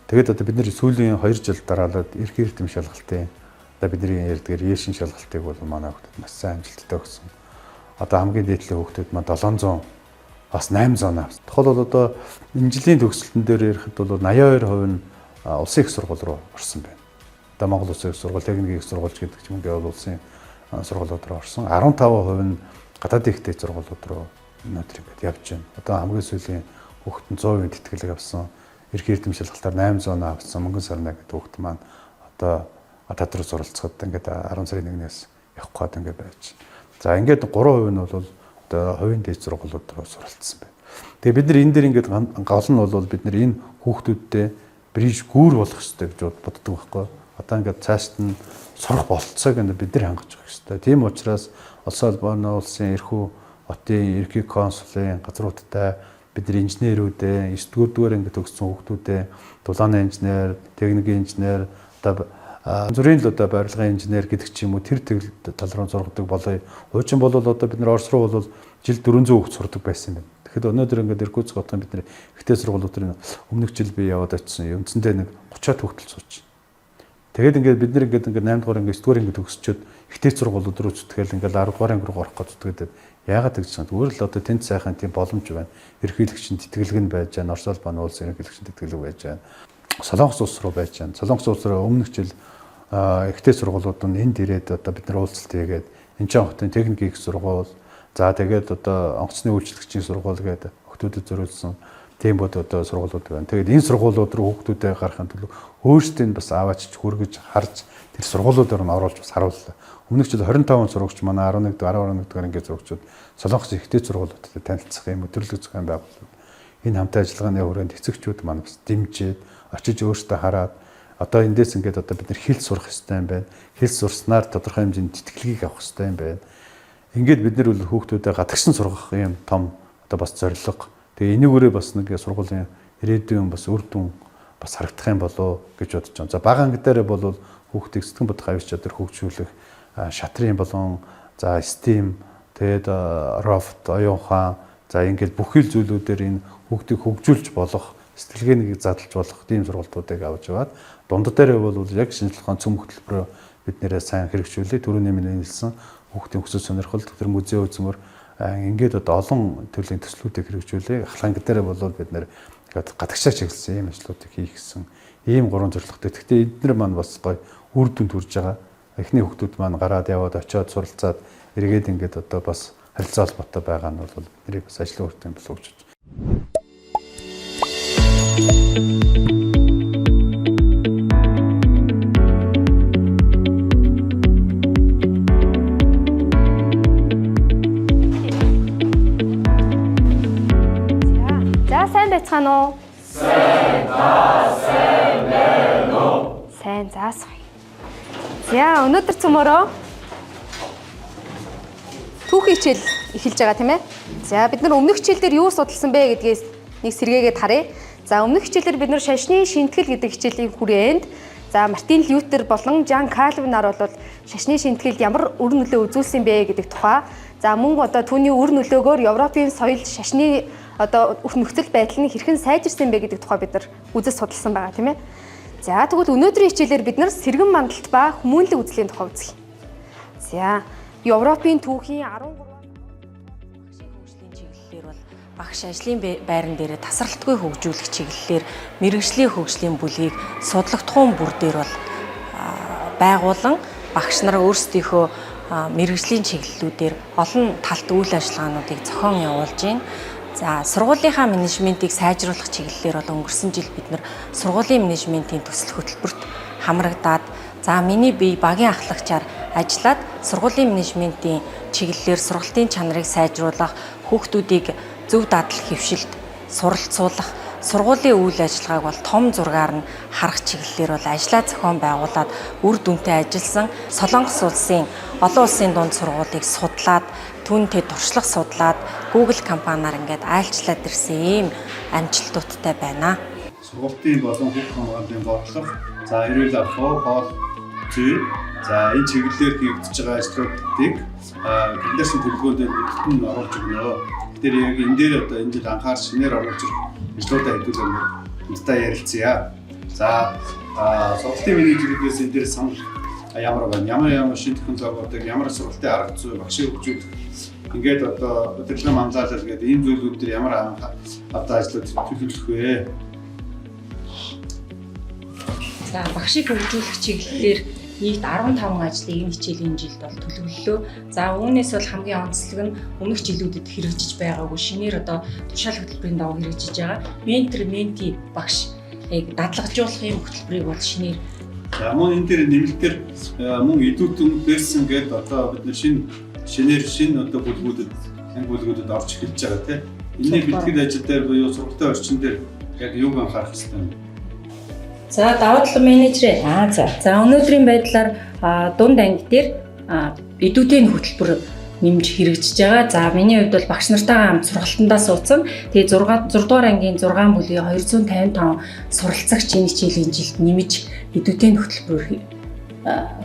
Тэгээд одоо бид нэр сүүлийн 2 жил дараалал эрх эрдэм шалгалтын одоо бидний ярьдгаар Есүсийн шалгалтыг бол манай хүүхдүүд маш сайн амжилттай өгсөн. Одоо хамгийн дээдлийн хүүхдүүд маань 700 бас 800 авсан. Тухайлбал одоо энэ жилийн төгсөлтөн дээр ярихад бол 82% нь улсын их сургууль руу орсон байна. Одоо Монгол улсын их сургууль, техникийн их сургууль гэдэг ч юм уу бол улсын сургуулиуд руу орсон. 15% нь гадаад ихтэй сургуулиуд руу өнөөдөр ингээд явж байна. Одоо хамгийн сүүлийн хүүхэд нь 100% тэтгэлэг авсан. Эрх эрдэм шалгалтаар 800 авсан. Мөнгөн сарна гэдэг хүүхэд маань одоо гадаад руу суралцахад ингээд 10 сарын 1-ээс явах гээд ингээд байж. За ингээд 3% нь бол одоо хувийн дээд сургуулиуд руу суралцсан байна. Тэгээ бид нар энэ дээр ингээд гол нь бол бид нар энэ хүүхдүүдтэй бриж гүүр болох ёстой гэж боддог байхгүй. Одоо ингээд цаашд нь сурах болцоог ингээд бид нар хангаж өгөх ёстой. Тийм учраас улсын холбооны улсын эрхүү хотын ерөнхий консулын газруудтай Бид нар инженерүүдээ, 9 дугаар анги төгссөн хүүхдүүдээ дулааны инженер, техникийн инженер, одоо зүрийн л одоо барилгын инженер гэдэг ч юм уу тэр тал руу зургадаг болъё. Хуучин бол одоо бид нар Орос руу бол жил 400 хүүхд сурдаг байсан юм байна. Тэгэхэд өнөөдөр ингээд Иркутск хотын бид нар ихтэй сургуулиуд руу өмнөх жил би яваад очисон. Үндсэндээ нэг 30-аад хүүхдэл сууч. Тэгээд ингээд бид нар ингээд 8 дугаар анги 9 дугаар анги төгсчөөд ихтэй сургуулиуд руу зүтгэл ингээд 10 дугаар анги руу орох гэж зүтгээд яагаад гэж байна. Зүгээр л одоо тэнд сайхан тийм боломж байна. Ерөнхийлөгчийн тэтгэлэг нь байж байна. Орос улбан улс ерөнхийлөгчийн тэтгэлэг байж байна. Солонгос улс руу байж байна. Солонгос улс руу өмнөх жил ихтэй сургуулиуд нь энд ирээд одоо бид нар уулзалт хийгээд Инчон хотын техник их сургууль, за тэгээд одоо онгоцны үйлчлэгчийн сургууль гэдэг хүүхдүүдэд зориулсан тийм бод одоо сургуулиуд байна. Тэгээд энэ сургуулиуд руу хүүхдүүдээ гаргахын төлөө өөрсдөө нь бас аваачиж хүргэж харж тэр сургуулиудаар нь оруулж бас харууллаа. Өмнөх жил 25 сурагч манай 11 дугаар 11 дугаар ангийн сурагчид Солонгос ихтэй сургуулиудтай танилцах юм өдөрлөг зохион байгуулалт. Энэ хамтын ажиллагааны хүрээнд эцэгчүүд маань бас дэмжиж очиж өөрсдөө хараад одоо эндээс ингээд одоо бид нар хэл сурах ёстой юм байна. Хэл сурснаар тодорхой хэмжээний тэтгэлгийг авах ёстой юм байна. Ингээд бид нар бол хүүхдүүдэд гадагшин сургах юм том одоо бас зорилго. Тэгээ энүүгээрээ бас нэг сургуулийн ирээдүйн бас үр дүн бас харагдах юм болоо гэж бодож байна. За бага анги дээр бол хүүхдийг сэтгэн бодох авьяас чадвар хөгжүүлэх шатрын болон за STEAM тэгээд робот, оюун ухаан за ингээд бүхий л зүйлүүдээр энэ хүүхдийг хөгжүүлж болох сэтгэлгээнийг задлж болох тийм сургалтуудыг авч яваад дунд дээрээ бол яг шинжлэх ухааны цөм хөтөлбөрөө бид нэрээ сайн хэрэгжүүлээ. Түрүүний миний хэлсэн хүүхдийн хүсэл сонирхол, тэр музей үзмөр ингээд одоо олон төрлийн төслүүдийг хэрэгжүүлээ. Ахлах анги дээрээ бол бид нэр гадагшаа чиглэсэн ийм ажлуудыг хийх гэсэн ийм гурван зорилготой. Гэхдээ эднэр маань бас гоё үр дүнд хүрж байгаа. Эхний хүүхдүүд маань гараад яваад очиод суралцаад эргээд ингээд одоо бас харилцаа холбоотой байгаа нь бол бидний бас ажлын үр дүн болов уу гэж бодож. За сайн байцгаана уу? Сайн за сайн байна уу? Сайн за сая. За өнөөдөр цөмөрөө түүхийн хичээл эхэлж байгаа тийм ээ. За бид нар өмнөх хичээл дээр юу судалсан бэ гэдгээс нэг сэргээгээд харъя. За өмнөх хичээлээр бид нар шашны шинтгэл гэдэг хичээлийн хүрээнд за Мартин Лютер болон Жан Кальвинаар бол шашны шинтгэлд ямар үр нөлөө үзүүлсэн бэ гэдэг тухай за мөн одоо түүний үр нөлөөгөөр Европын соёл шашны одоо нөхцөл байдал нь хэрхэн сайжирсан бэ гэдэг тухай бид нар үзэж судалсан байгаа тийм ээ. За тэгвэл өнөөдрийн хичээлээр бид нар сэргэн мандалт ба хүмүүнлэг үзлийн тухай үзье. За Европын түүхийн 13 багшийн чиглэлээр бол багш ажлын байран дээр тасралтгүй хөгжүүлэх чиглэлээр мэргэжлийн хөгжлийн бүлгийг судлагдахуун бүр дээр бол байгуулан багш нар өөрсдийнхөө мэргэжлийн чиглэлүүдээр олон талт үйл ажиллагаануудыг зохион явуулж байна. За сургуулийнхаа менежментийг сайжруулах чиглэлээр бол өнгөрсөн жил бид нар сургуулийн менежментийн төсөл хөтөлбөрт хамрагдаад за миний бие багийн ахлагчаар ажиллаад сургуулийн менежментийн чиглэлээр сургалтын чанарыг сайжруулах, хүүхдүүдийг зөв дадал хэвшилд суралцуулах, сургуулийн үйл ажиллагааг бол том зургаар нь харах чиглэлээр бол ажлаа зохион байгуулад үр дүнтэй ажилласан. Солонгос улсын олон улсын дунд сургуулийг судлаад түүнтэй туршлага судлаад Google компаниар ингээд айлчлаад ирсэн ийм амжилтуудтай байна. Сургалтын болон хүүхд хамгааллын бодлого, за эрүүл ахуй, хоол зүй, за энэ чиглэлээр хийгдэж байгаа ажлуудыг календарчин төлөвлөгөөнд бүгдд нь оруулж өгнө. Тэгэхээр яг энэ дээр одоо энэ жил анхаарч шинээр оруулж ирэх ажлуудаа хэдүүлээ хамтдаа ярилцъя. За сургалтын менежерүүдээс энэ дээр санал ямар байна? Ямар ямар шинэ технологиудыг, ямар сургалтын арга зүй, багшийг хөгжүүлэх ингээд одоо удирдлага манлайлал гэдэг ийм зүйлүүд дээр ямар одоо ажлууд төлөвлөх вэ? За багшийг хөгжүүлэх чиглэлээр нийт 15 ажлыг энэ хичээлийн жилд бол төлөвлөлөө. За үүнээс бол хамгийн онцлог нь өмнөх жилүүдэд хэрэгжиж байгаагүй шинээр одоо тушаал хөтөлбөрийн дагуу хэрэгжиж байгаа ментор менти багш яг дадлагжуулах юм хөтөлбөрийг бол шинээр. За мөн энэ дээр нэмэлтээр мөн идүүтэн персон гэдэг одоо бид нар шинээр шинэ одоо бүлгүүдэд анги бүлгүүдэд орж эхэлж байгаа тийм. Энэний бэлтгэл ажил дээр буюу сургалтын орчин дээр яг юуг анхаарах хэрэгтэй вэ? За давуу тал менежер. За. За өнөөдрийн байдлаар дунд анги дээр идүүтийн хөтөлбөр нэмж хэрэгжиж байгаа. За миний хувьд бол багш нартайгаа хамт сургалтандаа суудсан. Тэгээ 6 6 дугаар ангийн 6 бүлгийн 255 суралцагч энэ хичээлийн жилд нэмж идэвхтэй хөтөлбөрөөр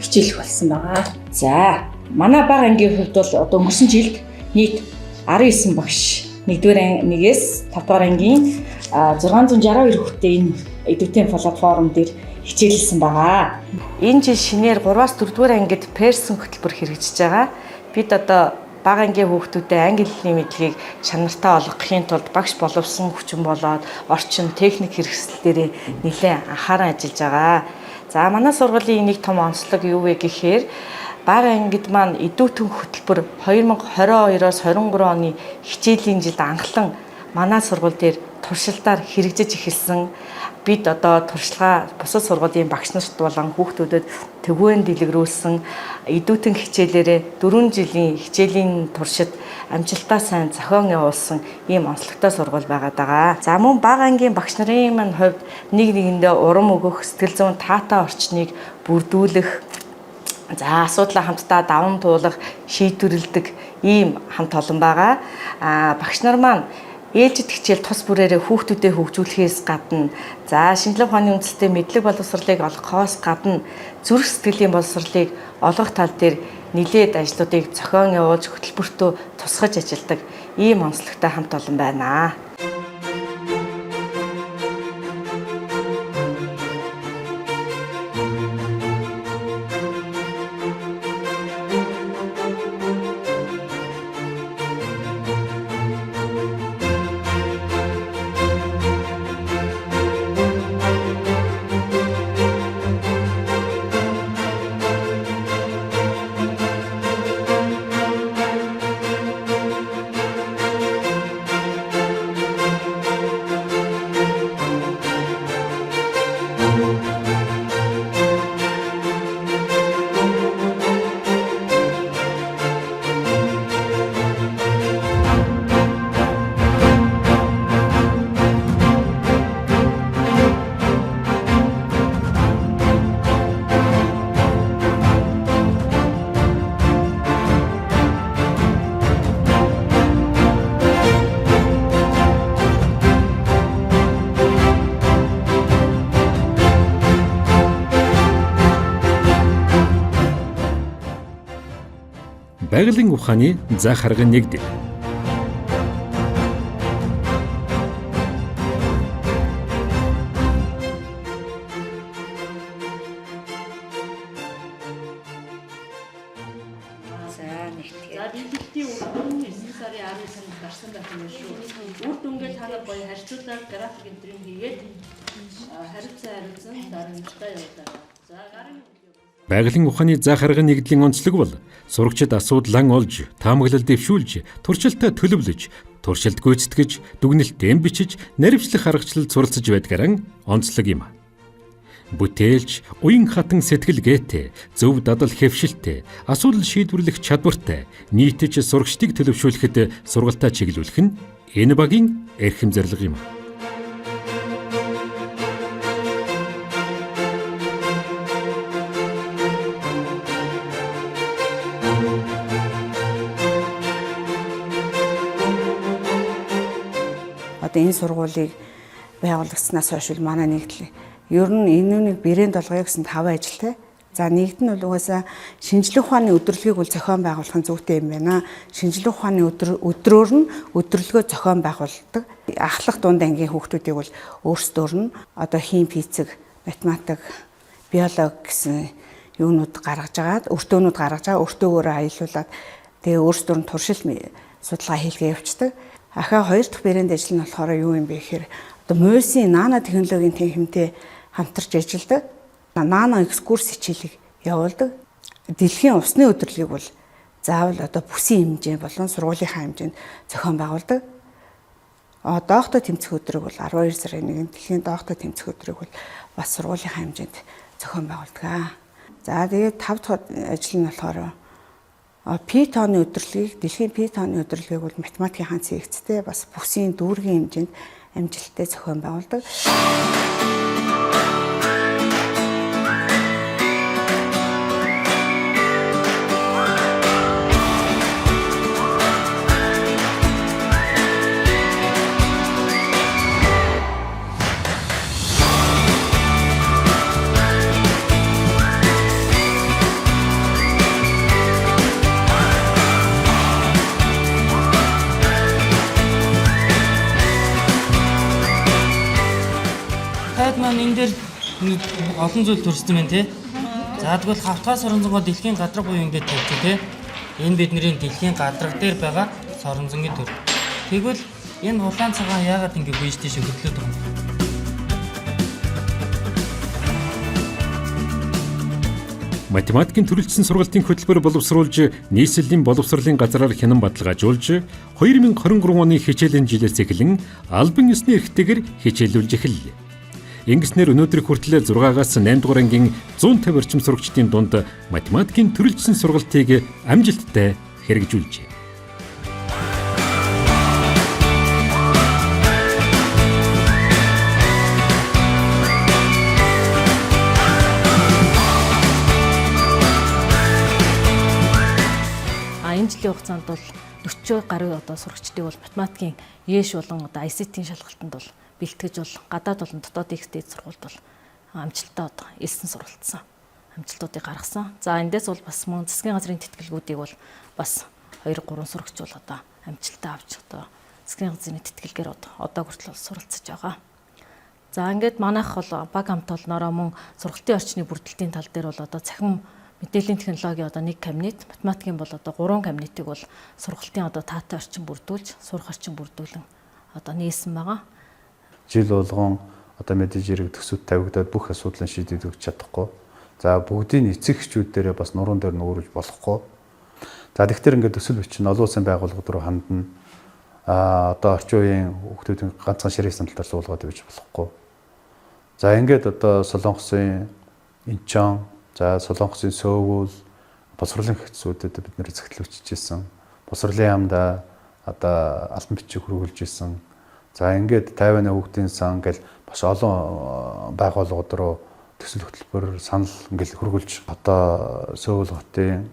хичээлэх болсон байгаа. За манай бага ангийн хувьд бол одоо өнгөрсөн жилд нийт 19 багш 1-р ангинээс 5-р ангийн 662 хүүхдээ энэ идэвхтэй платформ дээр хичээлсэн байгаа. Энэ жил шинээр 3-аас 4-р ангид персон хөтөлбөр хэрэгжиж байгаа. Бид одоо бага ангийн хүүхдүүдэд англи хэлний мэдлэгийг чанартай олгохын тулд багш боловсон хүчин болоод орчин техник хэрэгсэл дээрээ нэлээд анхааран ажиллаж байгаа. За манай сургуулийн нэг том онцлог юу вэ гэхээр бага ангид маань идэвхтэй хөтөлбөр 2022-оос 23 оны хичээлийн жилд анхлан манай сургууль дээр туршилтаар хэрэгжиж эхэлсэн. Бид одоо туршилгаа бусад сургуулийн багш нарт болон хүүхдүүдэд төвөөн дэлгэрүүлсэн идэвхтэй хичээлээрээ 4 жилийн хичээлийн туршид амжилтаа сайн зохион явуулсан ийм онцлогтой сургууль байгаад байгаа. За мөн бага ангийн багш нарын маань хувьд нэг нэгэндээ урам өгөх, сэтгэл зүйн таатай орчныг бүрдүүлэх, за асуудлаа хамтдаа даван туулах, шийдвэрлэдэг ийм хамт олон байгаа. А багш нар маань ээлжид хичээл тус бүрээрээ хүүхдүүдэд хөгжүүлэхээс гадна за шинжлэх ухааны үндэслэлтэй мэдлэг боловсролыг олгохоос гадна зүрх сэтгэлийн боловсролыг олгох тал дээр нэлээд ажлуудыг зохион явуулж хөтөлбөртөө тусгаж ажилладаг ийм онцлогтой хамт олон байна. Байгалийн ухааны заах аргын нэгдэл. За нэгтгэе. За бэлтгэлтийн үр дүн 9 сарын 19-нд гарсан байх юм шүү. Үр дүнгээ та нар гоё харьцуулаад график энтрийг хийгээд хариуцсан хариуцсан дарамттай явуулаа. За гарын Байгалийн ухааны заах аргын нэгдлийн онцлог бол сурагчид асуудлаа олж, таамаглал дэвшүүлж, туршилтаа төлөвлөж, туршилт гүйцэтгэж, дүгнэлтээ бичиж, наривчлах аргачлал суралцж байдгаараа онцлог юм. Бүтээлч, уян хатан сэтгэлгээтэй, зөв дадал хэвшилтэй, асуудал шийдвэрлэх чадвартай, нийтж сурагчдыг төлөвшүүлэхэд сургалтаа чиглүүлэх нь энэ багийн эрхэм зорилго юм. Одоо энэ сургуулийг байгуулагдсанаас хойш бол манай нэгдэл ер нь энэ нэг брэнд болгоё гэсэн 5 ажилтай. За нэгд нь бол угаасаа шинжлэх ухааны өдөрлөгийг бол зохион байгуулах нь зүйтэй юм байна. Шинжлэх ухааны өдрөөр нь өдөрлөгөө зохион байгуулдаг. Ахлах дунд ангийн хүүхдүүдийг бол өөрсдөөр нь одоо хим, физик, математик, биологи гэсэн юунууд гаргаж агаад, өртөөнүүд гаргаж байгаа, өртөөгөөрөө аялуулад тэгээ өөрсдөр нь туршил судалгаа хийлгээ явцдаг. Ахаа хоёр дахь брэнд ажил нь болохоор юу юм бэ гэхээр одоо муусын нано технологийн тэнхимтэй хамтарч ажилладаг. Нано экскурс хичээлийг явуулдаг. Дэлхийн усны өдөрлөгийг бол заавал одоо бүсийн хэмжээ болон сургуулийнхаа хэмжээнд зохион байгуулдаг. Доохтой тэмцэх өдрийг бол 12 сарын 1-нд дэлхийн доохтой тэмцэх өдрийг бол бас сургуулийнхаа хэмжээнд зохион байгуулдаг. За тэгээд 5 дахь ажил нь болохоор Питоны өдөрлөгийг, дэлхийн Питоны өдөрлөгийг бол математикийн хаан цэгцтэй бас бүсийн дүүргийн хэмжээнд амжилттай зохион байгуулдаг. Олон зүйл төрсөн байна тий. За тэгвэл хавтгай соронзонгоо дэлхийн гадраг буюу ингэж тавьчих тий. Энэ бидний дэлхийн гадраг дээр байгаа соронзонгийн төр. Тэгвэл энэ улаан цагаан яагаад ингэ гүйж тийш хөдлөөд байгаа юм? Математикийн төрөлжсөн сургалтын хөтөлбөр боловсруулж, нийслэлийн боловсролын газраар хянан баталгаажуулж, 2023 оны хичээлийн жилээс эхлэн албан ёсны эрхтэйгээр хичээллүүлж эхэллээ. Ингэснээр өнөөдөр хүртэл 6-аас 8 дугаар ангийн 150 орчим сурагчдын дунд математикийн төрөлжсөн сургалтыг амжилттай хэрэгжүүлжээ. Энэ жилийн хугацаанд бол 40 гаруй одоо сурагчдыг бол математикийн ЕШ болон одоо ICT-ийн шалгалтанд бол бэлтгэж бол гадаад болон дотоод их дээд сургуульд бол амжилттай одоо элсэн суралцсан амжилтуудыг гаргасан. За эндээс бол бас мөн засгийн газрын тэтгэлгүүдийг бол бас 2 3 сурагч бол одоо амжилттай авч одоо засгийн газрын тэтгэлгээр одоо хүртэл бол суралцж байгаа. За ингээд манайх бол баг хамт олноороо мөн сургалтын орчны бүрдэлтийн тал дээр бол одоо цахим мэдээллийн технологийн одоо нэг кабинет, математикийн бол одоо 3 кабинетыг бол сургалтын одоо таатай орчин бүрдүүлж, сурах орчин бүрдүүлэн одоо нээсэн байгаа. Жил болгон одоо мэдээж хэрэг төсөв тавигдаад бүх асуудлыг шийдээд өгч чадахгүй. За бүгдийн эцэг эхчүүд дээрээ бас нуруунд дээр нүүрүүлж болохгүй. За тэгэхээр ингээд төсөл бичин олон улсын байгууллагууд руу хандна. Одоо орчин үеийн хүүхдүүдийн ганцхан ширээ сандалтаар суулгаад байж болохгүй. За ингээд одоо Солонгосын Инчон, за Солонгосын Сөүл, боловсролын хэвцүүдэд бид нэр зэхлүүлчихсэн. Боловсролын яамд одоо албан бичиг хөргүүлж исэн. За ингээд Тайваны хүүхдийн сан гэл бас олон байгууллагууд руу төсөл хөтөлбөр санал ингээл хөргүүлж одоо Сөүл хотын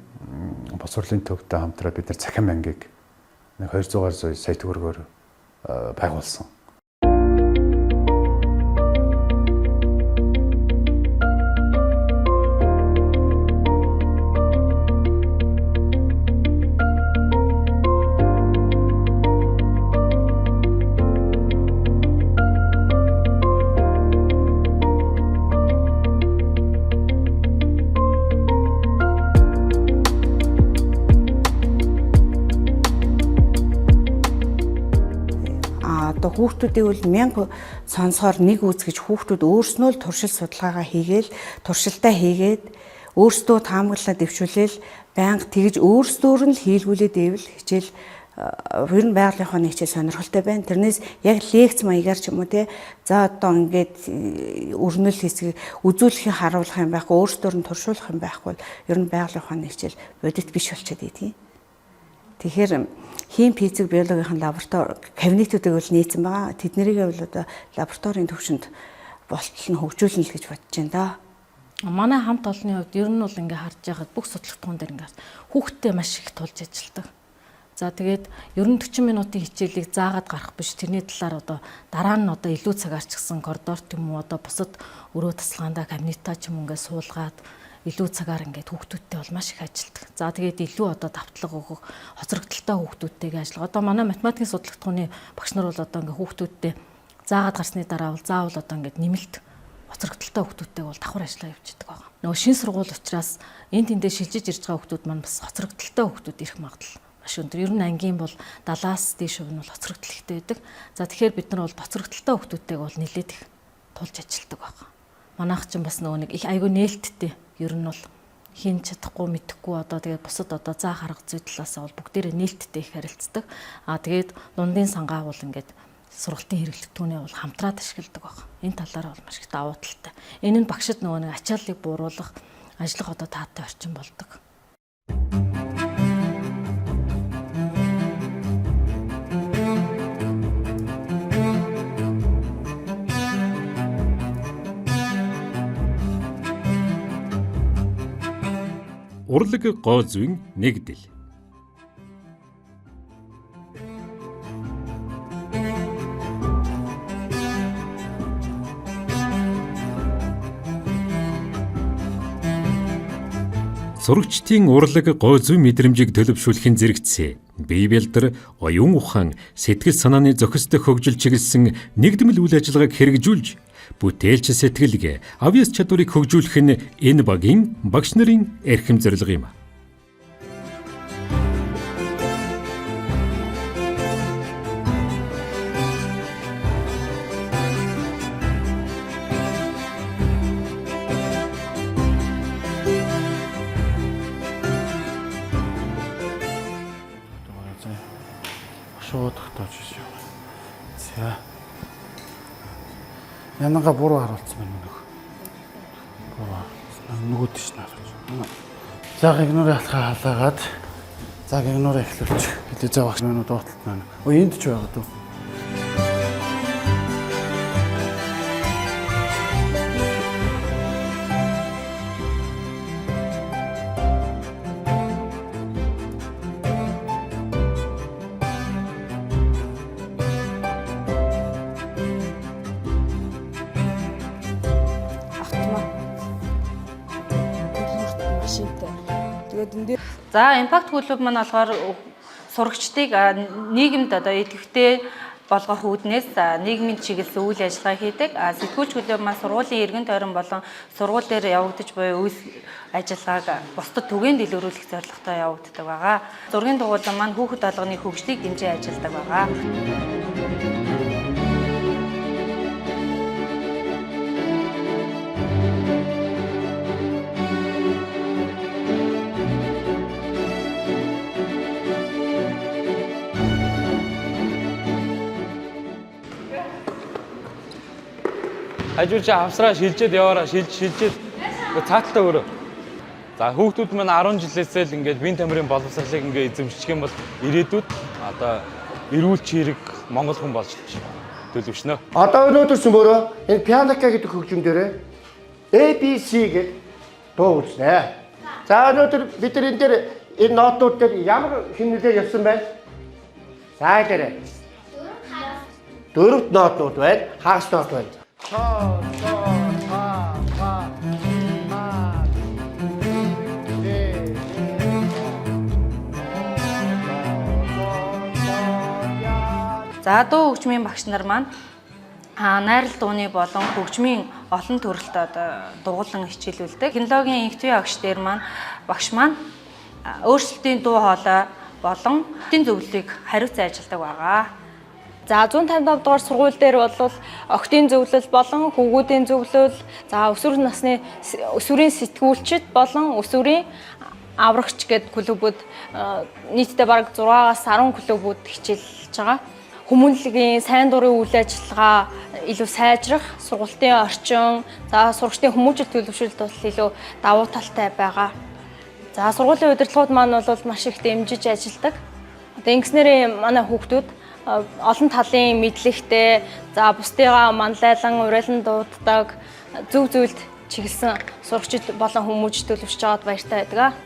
боловсролын төвтэй хамтраа бид нар цахим ангийг нэг 200 гаруй сая төгрөгөөр байгуулсан. Одоо хүүхдүүдийг бол 1000 сонсохоор нэг үз гэж хүүхдүүд өөрснөө л туршил судалгаагаа хийгээл туршилтаа хийгээд өөрсдөө таамаглалаа дэвшүүлээл байнга тэгж өөрсдөөр нь л хийлгүүлээд ивэл хичээл ер нь байгалийн ухааны хичээл сонирхолтой байна. Тэрнээс яг лекц маягаар ч юм уу те за одоо ингээд өрнөл хэсгийг үзүүлэхийг харуулах юм байхгүй өөрсдөөр нь туршуулах юм байхгүй ер нь байгалийн ухааны хичээл бодит биш болчиход идэв. Тэгэхээр хим физик биологийн лаборатори кабинетүүдийг бол нээсэн байгаа. Тэднэрийг бол одоо лабораторийн төвшөнд болтол нь хөгжүүлнэ л гэж бодож байна да. Манай хамт олонны хувьд ер нь бол ингээ харж байхад бүх судлагдахуун дээр ингээ хүүхдтэй маш их тулж ажилладаг. За тэгээд ер нь 40 минутын хичээлийг заагаад гарах биш тэрний талаар одоо дараа нь одоо илүү цагаар ч гэсэн коридорт юм уу одоо бусад өрөө тасалгаандаа кабинетаа ч юм ингээ суулгаад илүү цагаар ингээд хүүхдүүдтэй бол маш их ажилтдаг. За тэгээд илүү одоо давтлага өгөх, хоцрогдолтой хүүхдүүдтэйгээ ажиллах. Одоо манай математикийн судлагдахууны багш нар бол одоо ингээд хүүхдүүдтэй заагаад гарсны дараа бол заавал одоо ингээд нэмэлт хоцрогдолтой хүүхдүүдтэйг бол давхар ажиллаа явуулдаг байгаа. Нөгөө шин сургууль учраас энэ тэндээ шилжиж ирж байгаа хүүхдүүд маань бас хоцрогдолтой хүүхдүүд ирэх магадлал маш өндөр. Ер нь ангийн бол 70-аас дээш хувь нь бол хоцрогдол ихтэй байдаг. За тэгэхээр бид нар бол хоцрогдолтой хүүхдүүдтэйг бол нэлээд их тулж ажилладаг байгаа. Манайх ч бас нөгөө нэг их айгүй нээлттэй ер нь бол хийн чадахгүй мэдэхгүй одоо тэгээд бусад одоо заах арга зүй талаасаа бол бүгдээрээ нээлттэй их харилцдаг. Аа тэгээд дундын сангаа бол ингээд сургалтын хэрэглэгдэхүүнээ бол хамтраад ашигладаг баг. Энэ талаараа бол маш их давуу талтай. Энэ нь багшид нөгөө нэг ачааллыг бууруулах ажиллах одоо таатай орчин болдог. Урлаг гоо зүйн нэгдэл. Сурагчдын урлаг гоо зүйн мэдрэмжийг төлөвшүүлэхийн зэрэгцээ бие бэлдэр, оюун ухаан, сэтгэл санааны зохистой хөгжил чиглэсэн нэгдмэл үйл ажиллагааг хэрэгжүүлж Бүтээлч сэтгэлгээ, авьяас чадварыг хөгжүүлэх нь энэ багийн багш нарын эрхэм зорилго юм. Шууд тогтоож ирж байгаа. За. Янанга буруу харуулсан байна нөх. Буруу харуулсан. Нөгөө тийш нь харуулсан. За гэгнүүрийн алхаа халаагаад за гэгнүүрээ эхлүүлчих. Хэлээ за багш минь дуудлалт байна. Өө энд ч байгаа дөө. Автомат машинтай. Тэгээд энэ дээр За импакт клуб маань болохоор сурагчдыг нийгэмд одоо идэвхтэй болгох үүднээс нийгмийн чиглэсэн үйл ажиллагаа хийдэг. Сэтгүүлч клуб маань сургуулийн эргэн тойрон болон сургууль дээр явагдаж буй үйл ажиллагааг бусдад түгээн дэлгэрүүлэх зорилготой явагддаг байгаа. Зургийн дугуйлан маань хүүхэд болгоны хөгжлийг дэмжин ажилладаг байгаа. Хажуур чи авсраа шилжээд яваараа шилж шилжээд цааталтаа өрөө. За хүүхдүүд маань 10 жилээсээ л ингээд бие тамирын боловсролыг ингээд эзэмшчих юм бол ирээдүйд одоо эрүүл чирэг монгол хүн болж төлөвшнө. Одоо өнөөдөр сөмөрөө энэ пианика гэдэг хөгжим дээрээ ABC гэдэг дуу үзнэ. За өнөөдөр бид нар энэ дээр энэ нотууд дээр ямар хэмнэлээр явсан байна? За дээрээ. Дөрөвт нотууд байна, хагас нот байна. Цоо, цоо, та, та, ма, дэ, За дуу хөгжмийн багш нар маань найрал дууны болон хөгжмийн олон төрөлт одоо дугуулan хичээлүүлдэг. Технологийн инх зүйн агш дээр маань багш маань өөрчлөлтийн дуу хоолой болон хотын зөвлөлийг хариуцсан ажилладаг байгаа. За 155 дугаар сургууль дээр бол охидын зөвлөл болон хүүгүүдийн зөвлөл, за өсвөр насны өсвөрийн сэтгүүлчид болон өсвөрийн аврагч гээд клубүүд нийтдээ бараг 6-аас 10 клубүүд хичээлж байгаа. Хүмүүнлэгийн сайн дурын үйл ажиллагаа илүү сайжрах, сургалтын орчин, за сурагчдын хүмүүжил төлөвшөлт бол илүү давуу талтай байгаа. За сургуулийн удирдлагууд маань бол маш их дэмжиж ажилладаг. Одоо ингэснээрээ манай хүүхдүүд олон талын мэдлэгтэй, за бусдыгаа манлайлан, уриалан дууддаг, зөв зүйлд чиглэсэн сурагчид болон хүмүүжил төлөвшөж байгаад баяртай байдаг.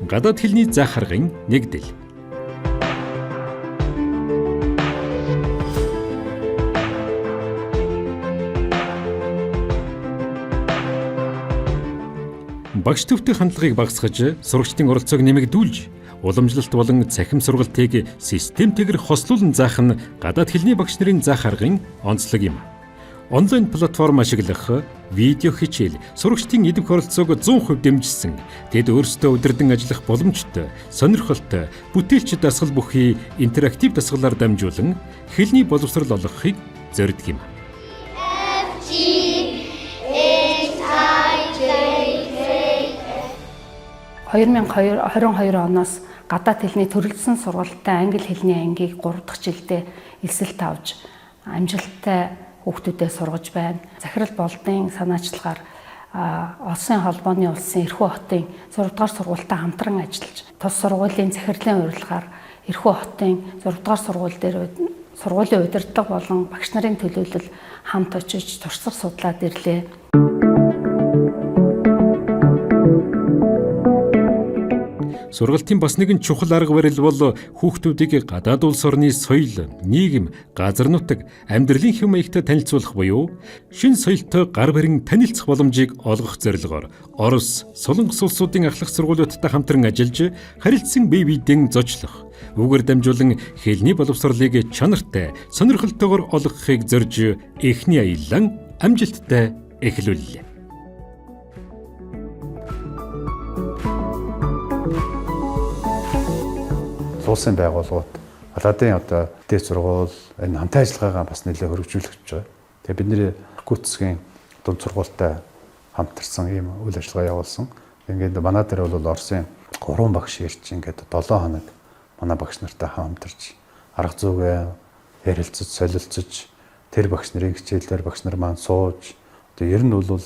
Гадаад хэлний заах аргын нэгдэл. Багш төвтэй хандлагыг багасгаж, сурагчдын оролцоог нэмэгдүүлж, уламжлалт болон цахим сургалтыг системтэйгээр хослуулан заах нь гадаад хэлний багш нарын заах аргын онцлог юм. Онлайн платформ ашиглах, видео хичээл, сурагчдын идэвх оролцоог 100% дэмжсэн. Тэд өөрсдөө удирдан ажиллах боломжтой, сонирхолтой, бүтээлч дасгал бүхий интерактив дасгалаар дамжуулан хэлний боловсрол олгохыг зорддог юм. F G H I J K 2022 оноос гадаад хэлний төрөлжсөн сургалттай англи хэлний ангийг 3 дахь жилдээ элсэлт авч амжилттай хүүхдүүдэд сургаж байна. Захирал болдын санаачлагаар Улсын холбооны улсын Эрхүү хотын 6 дугаар сургуультай хамтран ажиллаж тус сургуулийн захирлын урилгаар Эрхүү хотын 6 дугаар сургууль дээр сургуулийн удирдлага болон багш нарын төлөөлөл хамт очиж туршлага судлаад ирлээ. Сургалтын бас нэгэн чухал арга барил бол хүүхдүүдийг гадаад улс орны соёл, нийгэм, газар нутаг, амьдралын хэв маягтай танилцуулах буюу шинэ соёлтой гар барин танилцах боломжийг олгох зорилгоор Орос, Солонгос улсуудын ахлах сургуулиудтай хамтран ажиллаж харилцсан бие биедэн зочлох, үүгээр дамжуулан хэлний боловсролыг чанартай, сонирхолтойгоор олгохыг зорж эхний аяллаа амжилттай эхлүүллээ. Улсын байгууллагууд Аладын одоо дээд сургууль энэ хамтын ажиллагаагаа бас нэлээд хөрвжүүлэх гэж байгаа. Тэгээ бидний Иркутскийн дунд сургуультай хамтарсан ийм үйл ажиллагаа явуулсан. Ингээд манай дээр бол Оросын 3 багш ирж ингээд 7 хоног манай багш нартай хамтарч арга зүйгээ ярилцаж, солилцож тэр багш нарын хичээлээр багш нар маань сууж одоо ер нь бол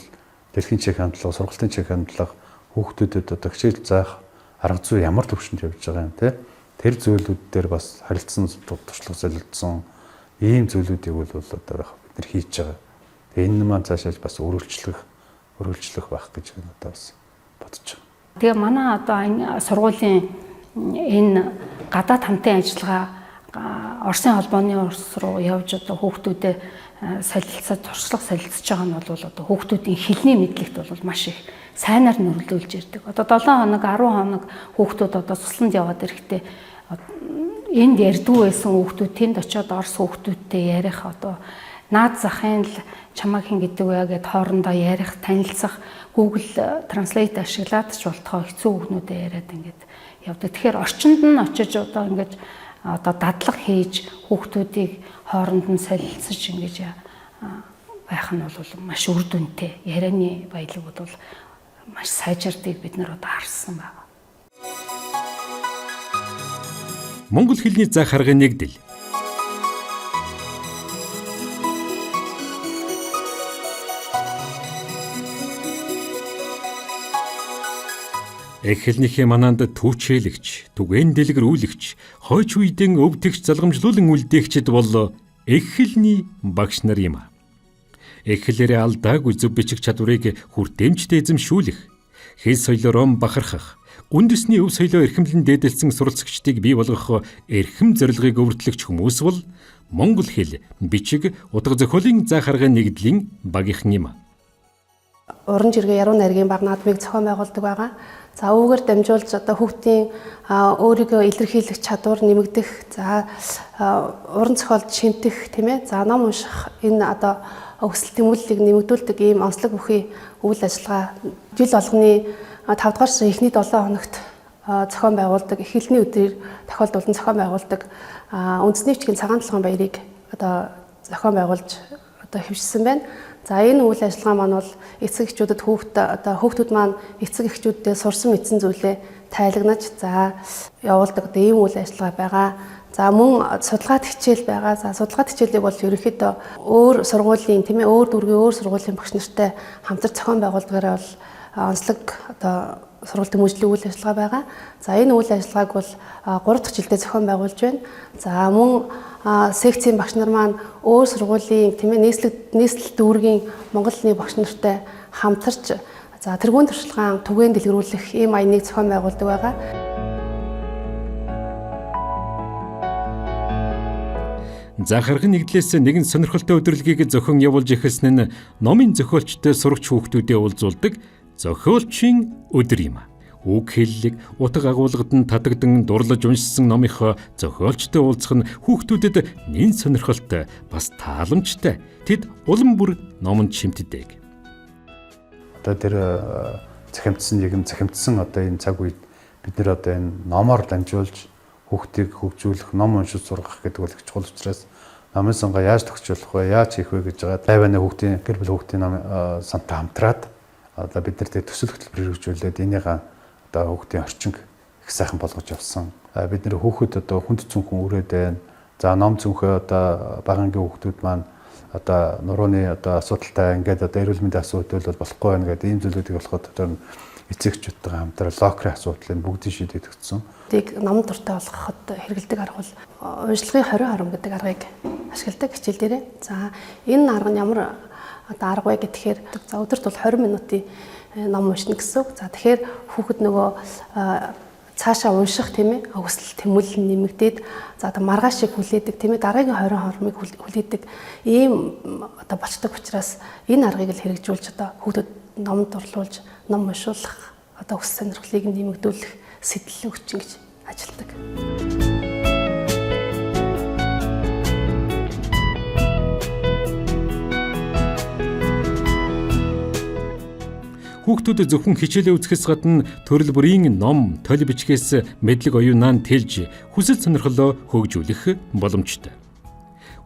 дэлхийн чиг хандлага, сургалтын чиг хандлага хүүхдүүдэд одоо хичээл заах арга зүй ямар түвшинд явж байгаа юм те. Тэр зүйлүүд дээр бас харилцсан, туршлага солилцсон ийм зүйлүүдийг бол одоо бид нар хийж байгаа. Тэгээ энэ маань цаашаа бас өргөлжлөх байх гэж одоо бас бодож байгаа. Тэгээ манай одоо энэ сургуулийн энэ гадаад хамтын ажиллагаа Оросын холбооны улс руу явж одоо хүүхдүүдэд солилцоод туршлага солилцож байгаа нь бол одоо хүүхдүүдийн хэлний мэдлэгт бол маш их сайнаар нөлөөлж ирдэг. Одоо 7 хоног, 10 хоног хүүхдүүд одоо цусланд яваад ирэхдээ энд ярьдгүй байсан хүүхдүүд тэнд очиод орос хүүхдүүдтэй ярих одоо наад захын л чамайг хэн гэдэг вэ гэд хоорондоо ярих, танилцах, Google Translate ашиглаад ч болтгоо хэцүү хүүхнүүдээ яриад ингээд явдаг. Тэгэхээр орчинд нь очиж одоо ингээд одоо дадлага хийж хүүхдүүдийг хооронд нь солилцож ингэж байх нь бол маш үр дүнтэй. Ярианы баялаг бол маш сайжирдгийг бид нар одоо харсан байна. Монгол хэлний заах аргын нэгдэл. Эх хэлнийхээ манаанд түүчээлэгч, түгээн дэлгэрүүлэгч, хойч үеийн өвтгч залгамжлуулан үлдээгчд бол эх хэлний багш нар юм. Эх хэлээрээ алдаагүй зөв бичих чадварыг хүртээмжтэй эзэмшүүлэх, хэл соёлоороо бахархах, үндэсний өв соёлоо эрхэмлэн дээдэлсэн суралцагчдыг бий болгох эрхэм зорилгыг өвөртлөгч хүмүүс бол монгол хэл, бичиг, утга зохиолын заах аргын нэгдлийн багийнхан юм. Уран жиргээ яруу найргийн баг наадмыг зохион байгуулдаг байгаа. За үүгээр дамжуулж одоо хүүхдийн өөрийгөө илэрхийлэх чадвар нэмэгдэх, за уран зохиолд шимтэх, тийм ээ. За ном унших энэ одоо өсөлт тэмүүллийг нэмэгдүүлдэг ийм онцлог бүхий үйл ажиллагаа жил болгоны 5 дугаар сарын эхний 7 хоногт зохион байгуулдаг, их хэлний өдрийг тохиолдуулан зохион байгуулдаг үндэсний бичгийн цагаан толгойн баярыг одоо зохион байгуулж одоо хэвшсэн байна. За энэ үйл ажиллагаа маань бол эцэг эхчүүдэд хүүхд одоо хүүхдүүд маань эцэг эхчүүддээ сурсан мэдсэн зүйлээ тайлагнаж за явуулдаг одоо ийм үйл ажиллагаа байгаа. За мөн судалгаат хичээл байгаа. За судалгаат хичээлийг бол ерөнхийдөө өөр сургуулийн тийм ээ өөр дүүргийн өөр сургуулийн багш нартай хамтарч зохион байгуулдгаараа бол онцлог одоо сургалт тэмүүлжлийн үйл ажиллагаа байгаа. За энэ үйл ажиллагааг бол 3 дахь жилдээ зохион байгуулж байна. За мөн секцийн багш нар маань өөр сургуулийн тийм ээ нийслэл дүүргийн монгол хэлний багш нартай хамтарч за тэргуун туршлагаан түгээн дэлгэрүүлэх ийм аяныг зохион байгуулдаг байгаа. Заах аргын нэгдлээс нэгэн сонирхолтой өдөрлөгийг зохион явуулж эхэлсэн нь номын зохиолчтой сурагч хүүхдүүдэд уулзуулдаг зохиолчийн өдөр юм. Үг хэллэг, утга агуулгад нь татагдан дурлаж уншсан номынхоо зохиолчтой уулзах нь хүүхдүүдэд нэн сонирхолтой, бас тааламжтай. Тэд улам бүр номонд шимтдэг. Одоо тэр цахимдсан нийгэм, цахимдсан одоо энэ цаг үед бид нэр одоо энэ номоор дамжуулж хүүхдийг хөгжүүлэх, ном уншиж сургах гэдэг бол их чухал учраас номын сангаа яаж төгсжүүлэх вэ, яаж хийх вэ гэж байгаа. Тайваны хүүхдийн гэр бүл хүүхдийн ном сантай хамтраад одоо бид нар тэг төсөл хөтөлбөр хэрэгжүүлээд энийг одоо хүүхдийн орчинг их сайхан болгож явсан. Бид нэр хүүхэд одоо хүнд цүнхэн үрээд байна. За ном цүнхээ одоо бага ангийн хүүхдүүд маань одоо нурууны одоо асуудалтай ингээд одоо эрүүл мэндийн асуудал бол болохгүй байна гэдэг ийм зүйлүүдийг болоход одоо эцэгчүүдтэйгээ хамтран локерын асуудлыг бүгдийг шийдээд өгсөн. Тийг ном дуртай болгоход хэрэглэдэг арга бол уншлагын 20 хором гэдэг аргыг ашигладаг хичээл дээрээ. За энэ арга нь ямар одоо арга вэ гэхээр за өдөрт бол 20 минутын ном уншина гэсэн үг. За тэгэхээр хүүхэд нөгөө цаашаа унших, тийм ээ, хүсэл тэмүүлэл нэмэгдээд, за одоо маргааш шиг хүлээдэг, тийм ээ, дараагийн 20 хормыг хүлээдэг ийм одоо болчдөг учраас энэ аргыг л хэрэгжүүлж одоо хүүхдүүд номд дурлуулж, ном уншуулах одоо хүсэл сонирхлыг нэмэгдүүлэх сэтэл өгч ингэж ажилладаг. Хүүхдүүд зөвхөн хичээлээ үзэхээс гадна төрөл бүрийн ном, толь бичгээс мэдлэг оюунаа тэлж хүсэл сонирхлоо хөгжүүлэх боломжтой.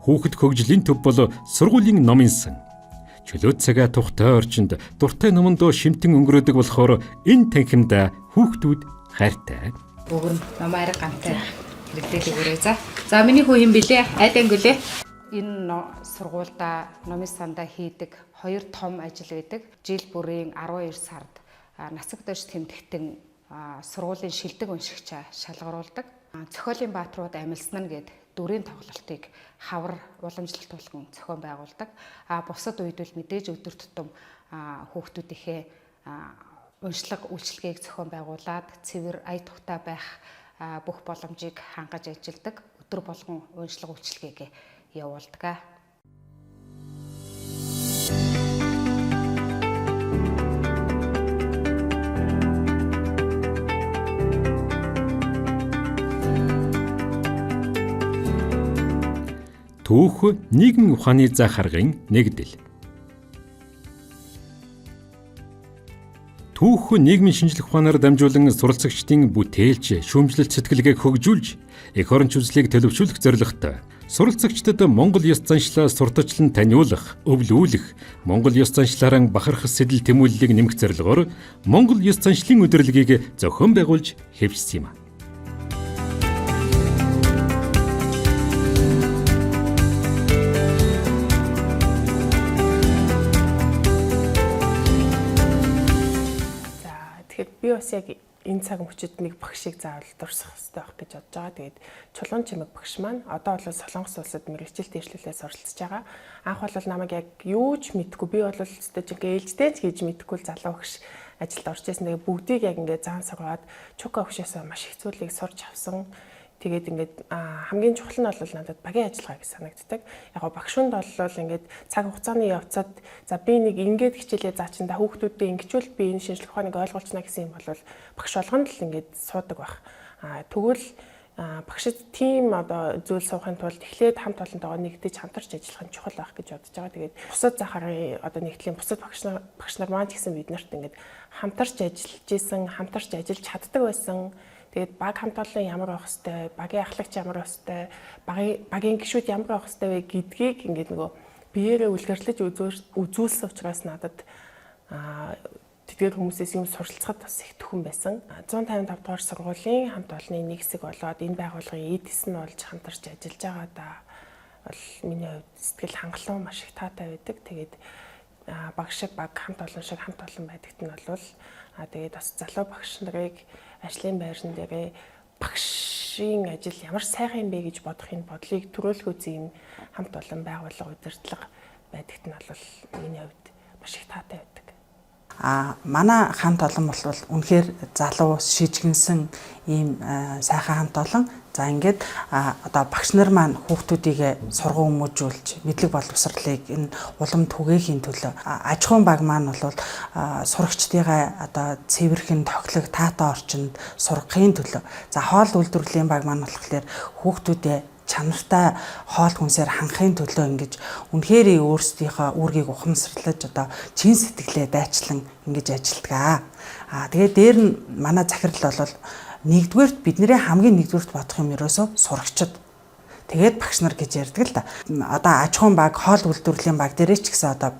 Хүүхэд хөгжлийн төв бол сургуулийн номын сан. Чөлөө цагаа тухтай орчинд дуртай номондоо шимтэн өнгөрөөдөг болохоор энэ танхимдаа хүүхдүүд хайртай. Бөгөр ном арга гамтай хэрэглээл өгөөрэй. За. За миний хүү хэн бэлээ? Аль анги лээ? Энэ сургуульда номын сандаа хийдэг хоёр том ажил байдаг. Жил бүрийн 12 сард нацаг дэж тэмдэгтэн сургуулийн шилдэг уншигчаа шалгаруулдаг. Цохиолын бааtruуд амилсан нь гээд дүрийн тоглолтыг хавар уламжлалт болгон зохион байгуулдаг. А бусад үед бол мэдээж өдөр тутам хүүхдүүдийнхээ уншлага үйлчилгээг зохион байгуулад цэвэр ая тухтай байх бүх боломжийг хангаж ажилладаг. Өдөр болгон уншлага үйлчилгээг явуулдаг. Түүх нийгмийн ухааны заах аргын нэгдэл. Түүх нийгмийн шинжлэх ухаанаар дамжуулан суралцагчдын бүтээлч, шүүмжлэлт сэтгэлгээг хөгжүүлж, эх оронч үзлийг төлөвшүүлэх зорилготой. Суралцагчдад Монгол ёс заншлаа сурталчлан таниулах, өвлүүлэх, Монгол ёс заншлаараа бахархах сэтэл тэмүүллийг нэмэх зорилгоор Монгол ёс заншлын удирдлагыг зохион байгуулж хэвшсэн юм. Би бас яг энэ цаг мөчид нэг багшийг заавал дурсах хэрэгтэй байх гэж бодож байгаа. Тэгээд Чулуун Чимэг багш маань одоо бол Солонгос улсад мэргэжил дэвшлэлээ суралцж байгаа. Анх бол намайг яг юу ч мэдэхгүй, би бол өстой жинхэнэ ээлжтэй ч хийж мэдэхгүй л залуу багш ажилд орж ирсэн. Тэгээд бүгдийг яг ингээд заан сургаад Чука өгшөөсөө маш их зүйлийг сурч авсан. Тэгээд ингээд хамгийн чухал нь бол надад багийн ажиллагаа гэж санагддаг. Яг го багш хүнд бол ингээд цаг хугацааны явцад за би нэг ингээд хичээлээ заачиндаа хүүхдүүдээ ингэчүүл би энэ шинжлэх ухааныг ойлгуулчихна гэсэн юм бол багш болгонд л ингээд суудаг байх. Тэгвэл багшид тийм одоо зүйл суухын тулд эхлээд хамт олонтойгоо нэгдэж хамтарч ажиллах нь чухал байх гэж бодож байгаа. Тэгээд бусад захарын одоо нэгдлийн бусад багш нар маань ч гэсэн бид нарт ингээд хамтарч ажиллаж исэн, хамтарч ажиллаж чаддаг байсан. Тэгээд баг хамт олон ямар байх хэвтэй, багийн ахлагч ямар байх хэвтэй, багийн гишүүд ямар байх хэвтэй вэ гэдгийг ингээд нөгөө биеэрээ үлгэрлэж үзүүлсэн учраас надад тэдгээр хүмүүсээс юм суралцахад бас их төхөн байсан. 155 дугаар сургуулийн хамт олонны нэг хэсэг болоод энэ байгууллагын эд хэс нь болж хамтарч ажиллаж байгаадаа бол миний хувьд сэтгэл хангалуун маш их таатай байдаг. Тэгээд баг шиг баг хамт олон шиг хамт олон байдагт нь бол тэгээд бас залуу багш нарыг ажлын байран дээрээ багшийн ажил ямар сайхан юм бэ гэж бодох энэ бодлыг төрөөлгөөц юм хамт олон байгууллага удирдлага байдагт нь бол миний хувьд маш их таатай байдаг. Манай хамт олон бол үнэхээр залуу шижгэнсэн ийм сайхан хамт олон. За ингээд одоо багш нар маань хүүхдүүдийг сургуу хүмүүжүүлж мэдлэг боловсролыг энэ улам түгээхийн төлөө аж ахуйн баг маань бол сурагчдыгаа одоо цэвэрхэн тохилог таатай орчинд сургахын төлөө. За хоол үйлдвэрлэлийн баг маань болохоор хүүхдүүдээ чанартай хоол хүнсээр хангахын төлөө ингэж үнэхээр өөрсдийнхөө үүргийг ухамсарлаж одоо чин сэтгэлээ дайчлан ингэж ажилладаг. Тэгээд дээр нь манай захирал бол нэгдүгээрт бидний хамгийн нэгдүгээрт бодох юм ерөөсөө сурагчид. Тэгээд багш нар гэж ярьдаг л да. Одоо аж ахуйн баг, хоол үйлдвэрлэлийн баг дээрээ ч гэсэн одоо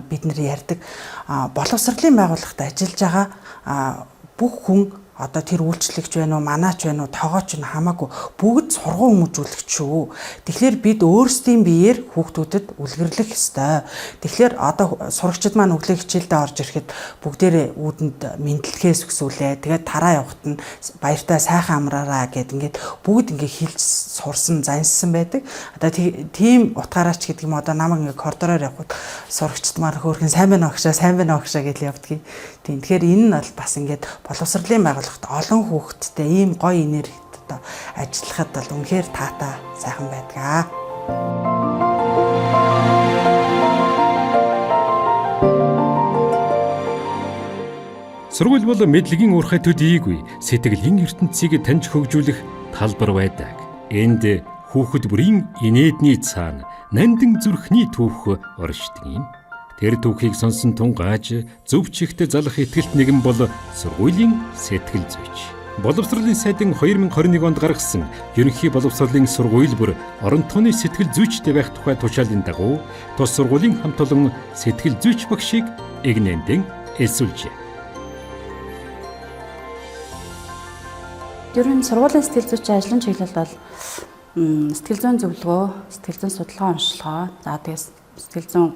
бид нэр ярьдаг. Боловсролын байгууллагад ажиллаж байгаа бүх хүн одоо тэр үйлчлэгч байна уу, манаач байна уу, тогооч нь хамаагүй бүгд сургуу хүмүүжүүлэгч шүү. Тэгэхээр бид өөрсдийн биеэр хүүхдүүдэд үлгэрлэх ёстой. Тэгэхээр одоо сурагчид маань өглөө хичээлдээ орж ирэхэд бүгдээрээ үүдэнд мэдлэхээс өксүүлээ. Тэгээд тараа явахад нь баяртай сайхан амраараа гэд ингээд бүгд ингээд хэлж сурсан, заншсан байдаг. Одоо тийм утгаараа ч гэдэг юм одоо намайг ингээд коридороор явхад сурагчид маань хөөрхөн сайн байна уу агшаа, сайн байна уу агшаа гэж явдгийг. Тийм. Тэгэхээр энэ нь бол бас ингээд боловсролын байгууллагт ажиллахад олон хүүхэдтэй ийм гоё энергит одоо ажиллахад бол үнэхээр таатай сайхан байдаг аа. Сургууль бол мэдлэгийн уурхай төдийгүй сэтгэлийн ертөнцийг таньж хөгжүүлэх талбар байдаг. Энд хүүхэд бүрийн инээдний цаана нандин зүрхний түүх оршдог юм. Тэр түүхийг сонсон тунгааж зөв чихтэй залах итгэлт нэгэн бол сургуулийн сэтгэл зүйч. Боловсролын сайдын 2021 онд гаргасан ерөнхий боловсролын сургууль бүр орон тооны сэтгэл зүйчтэй байх тухай тушаалын дагуу тус сургуулийн хамт олон сэтгэл зүйч багшийг эгнэндэн элсүүлжээ. Ер нь сургуулийн сэтгэл зүйчийн ажлын чиглэл бол сэтгэл зүйн зөвлөгөө, сэтгэл зүйн судалгаа онцлогоо, за тэгээс сэтгэл зүйн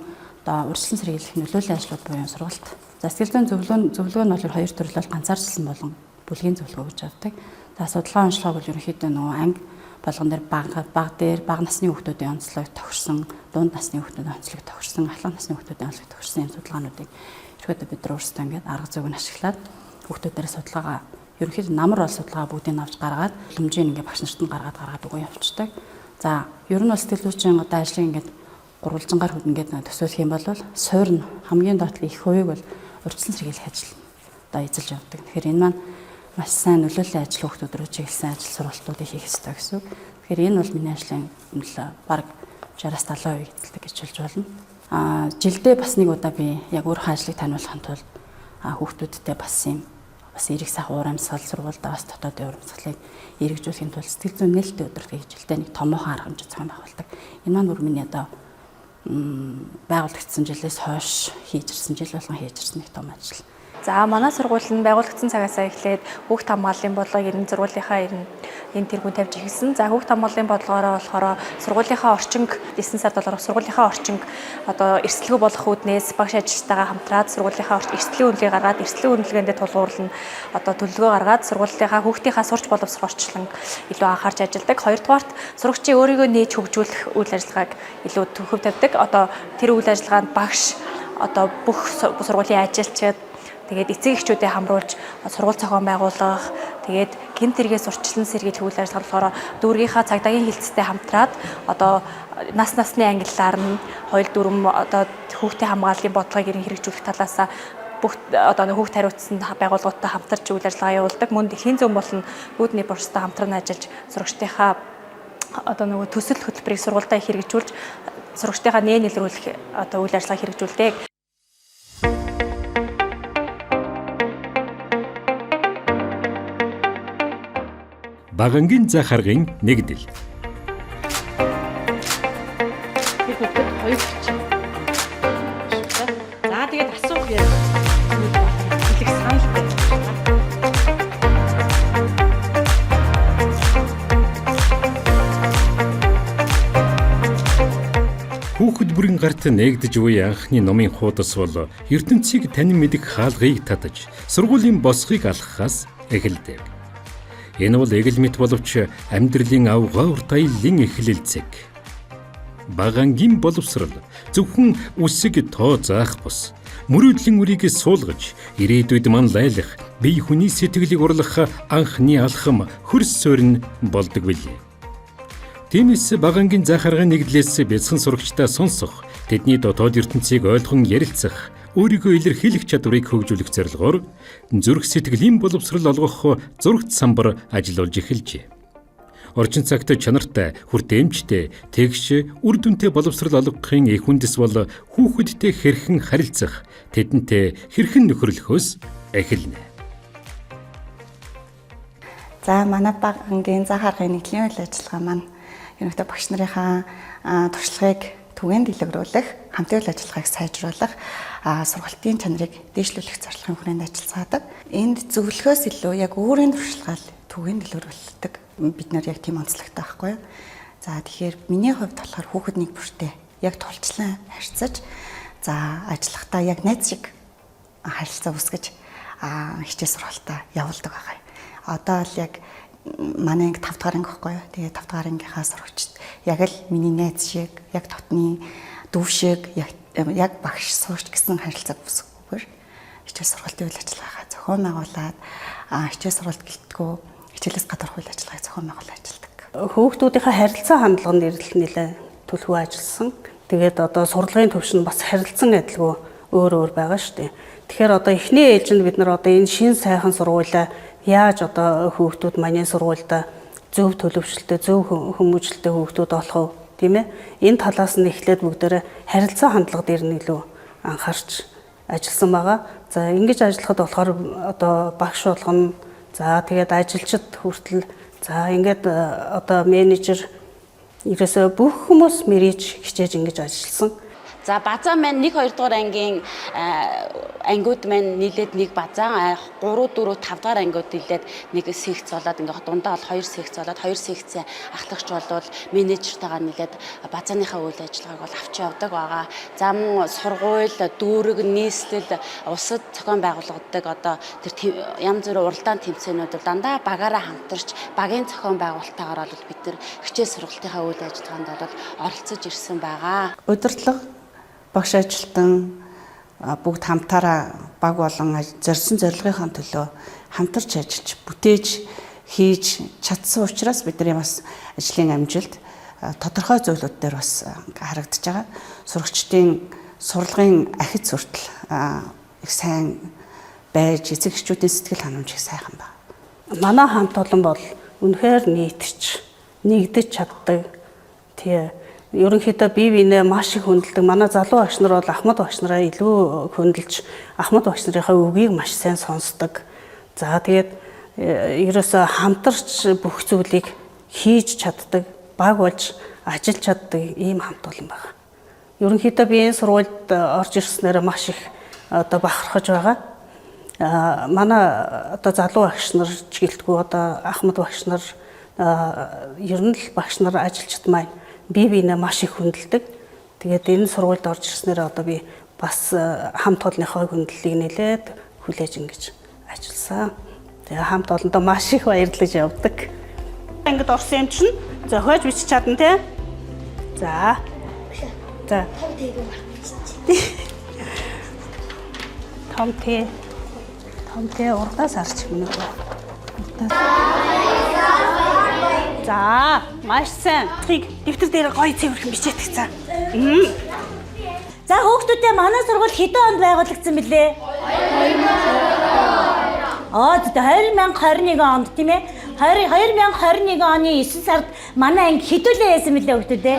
одоо урьдчилан сэргийлэх нөлөөллийн ажлууд буюу сургалт. За сэтгэл зүйн зөвлөгөө нь бол хоёр төрлөөр ганцаарчилсан болон бүлгийн зөвлөгөө гэж авдаг. За судалгаа онцлогоо бол ерөнхийдөө нөгөө анги болгон дээр бага дээр бага насны хүүхдүүдийн онцлог тохирсон, дунд насны хүүхдүүдийн онцлог тохирсон, ахлах насны хүүхдүүдийн онцлог тохирсон юм судалгаануудыг ерөнхийдөө бид нар өөрсдөө ингээд арга зүйг нь ашиглаад хүүхдүүдээр судалгаагаа ерөнхийдөө намар бол судалгаа бүгдийг авч гаргаад боломжийг ингээ багш нарт нь гаргаад өгөө явуулчихдаг. За ер нь бол сэтгэл зүйчийн одоо ажлыг ингээд гурвалжингаар ингээд төсөөлөх юм бол суур нь хамгийн доод их хувийг бол урьдчилан сэргийлэх ажил одоо эзэлж явдаг. Тэгэхээр энэ маань маш сайн нөлөөллийн ажил хүүхдүүд рүү чиглэсэн ажил сургалтуудыг хийх ёстой гэсэн үг. Тэгэхээр энэ бол миний ажлын бараг 60-аас 70% эзэлдэг гэж хэлж болно. Жилдээ бас нэг удаа би яг өөрийнхөө ажлыг таниулахын тулд хүүхдүүдтэй бас юм бас эерэг сайхан уур амьсгал сургуульдаа бас дотоодын уур амьсгалыг эргэжүүлэхийн тулд сэтгэл зүйн нээлттэй өдөр гэж жилдээ нэг томоохон арга хэмжээ зохион байгуулдаг. Энэ маань бүр миний одоо байгуулагдсан жилээс хойш хийж ирсэн жил болгон хийж ирсэн нэг том ажил. За манай сургууль нь байгуулагдсан цагаасаа эхлээд хүүхд хамгааллын бодлогыг 90 сургуулийнхаа 90 энэ тэргүүн тавьж эхэлсэн. За хүүхд хамгааллын бодлогоороо болохоор сургуулийнхаа орчинг 9 сард болохоор сургуулийнхаа орчинг одоо эрсдэлгүй болох үүднээс багш ажилчтайгаа хамтраад сургуулийнхаа эрсдлийн үнэлгээ гаргаад эрсдлийн үнэлгээндээ тулгуурлан одоо төлөвлөгөө гаргаад сургуулийнхаа хүүхдийнхаа сурч боловсрох орчлон илүү анхаарч ажилладаг. Хоёрдугаарт сурагчийн өөрийгөө нээж хөгжүүлэх үйл ажиллагааг илүү төхөв тавьдаг. Одоо тэр үйл ажиллагаанд багш одоо бүх сургуулийн ажилчид тэгээд эцэг эхчүүдэд хамруулж сургууль зохион байгуулах, тэгээд гэмт хэрэгээс урьдчилан сэргийлэх үйл ажиллагаа болохоор дүүргийнхаа цагдаагийн хилцтэй хамтраад одоо нас насны ангиллаар нь хоёул дүрм одоо хүүхдийн хамгааллын бодлогыг ерэн хэрэгжүүлэх талаасаа бүх одоо хүүхд хариуцсан байгууллагуудтай хамтарч үйл ажиллагаа явуулдаг. Мөн дэлхийн зүүн болон гүдний бурстай хамтран ажиллаж сурагчдынхаа одоо нөгөө төсөл хөтөлбөрийг сургуультай хэрэгжүүлж сурагчдынхаа нээн илрүүлэх одоо үйл ажиллагаа хэрэгжүүлдэг. Багангийн заах аргын нэгдэл. Тэр хүүхдэд хоёр бичиг. За тэгээд асуух яг зүйл хэлэх санал байна. Хүүхэд бүрийн гарт нээгдэж буй анхны номын хуудас бол ертөнцийг танин мэдэх хаалгыг татаж, сургуулийн босхийг алхахаас эхэлдэг. Энэ бол эгэл мэт боловч амьдралын авгаа урт аяллын эхлэлцэг. Багангийн боловсрол зөвхөн үсэг тоо заах бус мөрөөдлийн үрийг суулгаж ирээдүйд манлайлах, бие хүний сэтгэлийг урлах анхны алхам хөрс суурь нь болдог билээ. Тиймээс Багангийн заах аргын нэгдлээс бяцхан сурагчдаа сонсох, тэдний дотоод ертөнцийг ойлгон ярилцах, өөрийгөө илэрхийлэх чадварыг хөгжүүлэх зорилгоор зүрх сэтгэлийн боловсрол олгох зурагт самбар ажиллуулж эхэлжээ. Орчин цагт чанартай, хүртээмжтэй, тэгш, үр дүнтэй боловсрол олгохын их үндэс бол хүүхэдтэй хэрхэн харилцах, тэдэнтэй хэрхэн нөхөрлөхөөс эхэлнэ. За манай Багангийн заах аргын нэгдлийн үйл ажиллагаа маань ерөнхийдөө багш нарынхаа туршлагыг түгээн дэлгэрүүлэх, хамтын үйл ажиллагааг сайжруулах, сургалтын чанарыг дээшлүүлэх зорилгын хүрээнд ажиллацгаадаг. Энд зөвлөхөөс илүү яг өөрийн туршлагаа түгээн дэлгэрүүлдэг. Бид нар яг тийм онцлогтой байхгүй юу? За тэгэхээр миний хувьд болохоор хүүхэд нэг бүртээ яг тулчлан харьцаж, за ажиллахдаа яг найз шиг харилцаа үүсгэж хичээл сургалтаа явуулдаг байгаа юм. Одоо л яг манай анги 5 дугаар анги байхгүй юу? Тэгээ 5 дугаар ангийнхаа сурагчид яг л миний найз шиг, яг дотны дүү шиг, яг багш сурагч гэсэн харилцааг үүсгэхгүйгээр хичээл сургалтын үйл ажиллагаагаа зохион байгуулад хичээл сургалт гэлтгүү хичээлээс гадуурх үйл ажиллагааг зохион байгуулаад ажилладаг. Хүүхдүүдийнхээ харилцаа хандлаганд эрэлт нэлээ түлхүү ажилласан. Тэгээд одоо сурлагын төвшин бас харилцан адилгүй өөр өөр байгаа шүү дээ. Тэгэхээр одоо эхний ээлжинд бид нар одоо энэ шин сайхан сургуулаа яаж одоо хүүхдүүд манай сургуультай зөв төлөвшлөлтэй, зөв хүмүүжлэлтэй хүүхдүүд болох вэ, тийм ээ? Энэ талаас нь эхлээд бүгдээрээ харилцаа хандлага дээр нь илүү анхаарч ажилласан байгаа. За ингэж ажиллахад болохоор одоо багш болгоно. За тэгээд ажилчид хүртэл за ингээд одоо менежер ерөөсөө бүх хүмүүс мэрэж хичээж ингэж ажилласан. За базаа маань 1 2 дугаар ангийн ангиуд маань нийлээд нэг базаа 3 4 5 дугаар ангиуд нийлээд нэг секц болоод ингээ дундаа бол 2 секц болоод 2 секцийн ахлагч болвол менежертайгаа нийлээд базааныхаа үйл ажиллагааг бол авч явдаг байгаа. За мөн сургууль, дүүрэг, нийслэл, улсад зохион байгуулагддаг одоо тэр янз бүрийн уралдаан тэмцээнүүд бол дандаа багаараа хамтарч багийн зохион байгуулалтаагаар бол бид нар хичээл сургалтынхаа үйл ажиллагаанд бол оролцож ирсэн байгаа. Удирдлага багш ажилтан бүгд хамтаараа баг болон зорьсон зорилгынхаа төлөө хамтарч ажиллаж бүтээж хийж чадсан учраас бидний бас ажлын амжилт тодорхой зүйлүүд дээр бас харагдаж байгаа. Сурагчдын сурлагын ахиц хүртэл их сайн байж эцэг эхчүүдийн сэтгэл ханамж их сайхан байна. Манай хамт олон бол үнэхээр нийтч, нэгдэж чаддаг. Тий. Ерөнхийдөө бие биенээ маш их хүндэлдэг. Манай залуу багш нар бол Ахмад багш нараа илүү хүндэлж, Ахмад багш нарынхаа үгийг маш сайн сонсдог. За тэгээд ерөөсөө хамтарч бүх зүйлийг хийж чаддаг, баг болж ажиллаж чаддаг ийм хамт олон байгаа. Ерөнхийдөө би энэ сургуульд орж ирснээр маш их одоо бахархаж байгаа. Манай одоо залуу багш нар ч гэлтгүй одоо Ахмад багш нар ер нь л багш нар ажилчид маань бие биенээ маш их хүндэлдэг. Тэгээд энэ сургуульд орж ирснээр одоо би бас хамт олонныхоо хүндлэлийг нэлээд хүлээж ингэж ажилласан. Тэгээ хамт олондоо маш их баярлаж явдаг. Ангид орсон юм чинь зохиож бичиж чадна те. За. За. Том тээг марчихчих. Том тэ. Том тэ урдаас харч мөнөө. Урдаас. За, маш сайн. Дэвтэр дээр гоё цэвэрхэн бичээдэг цаа. За хүүхдүүдээ манай сургууль хэдэн онд байгуулагдсан бэлээ? 2021 онд тийм ээ? 2021 оны 9 сард манай анги хэдүүлээ яасан бэлээ хүүхдүүдээ?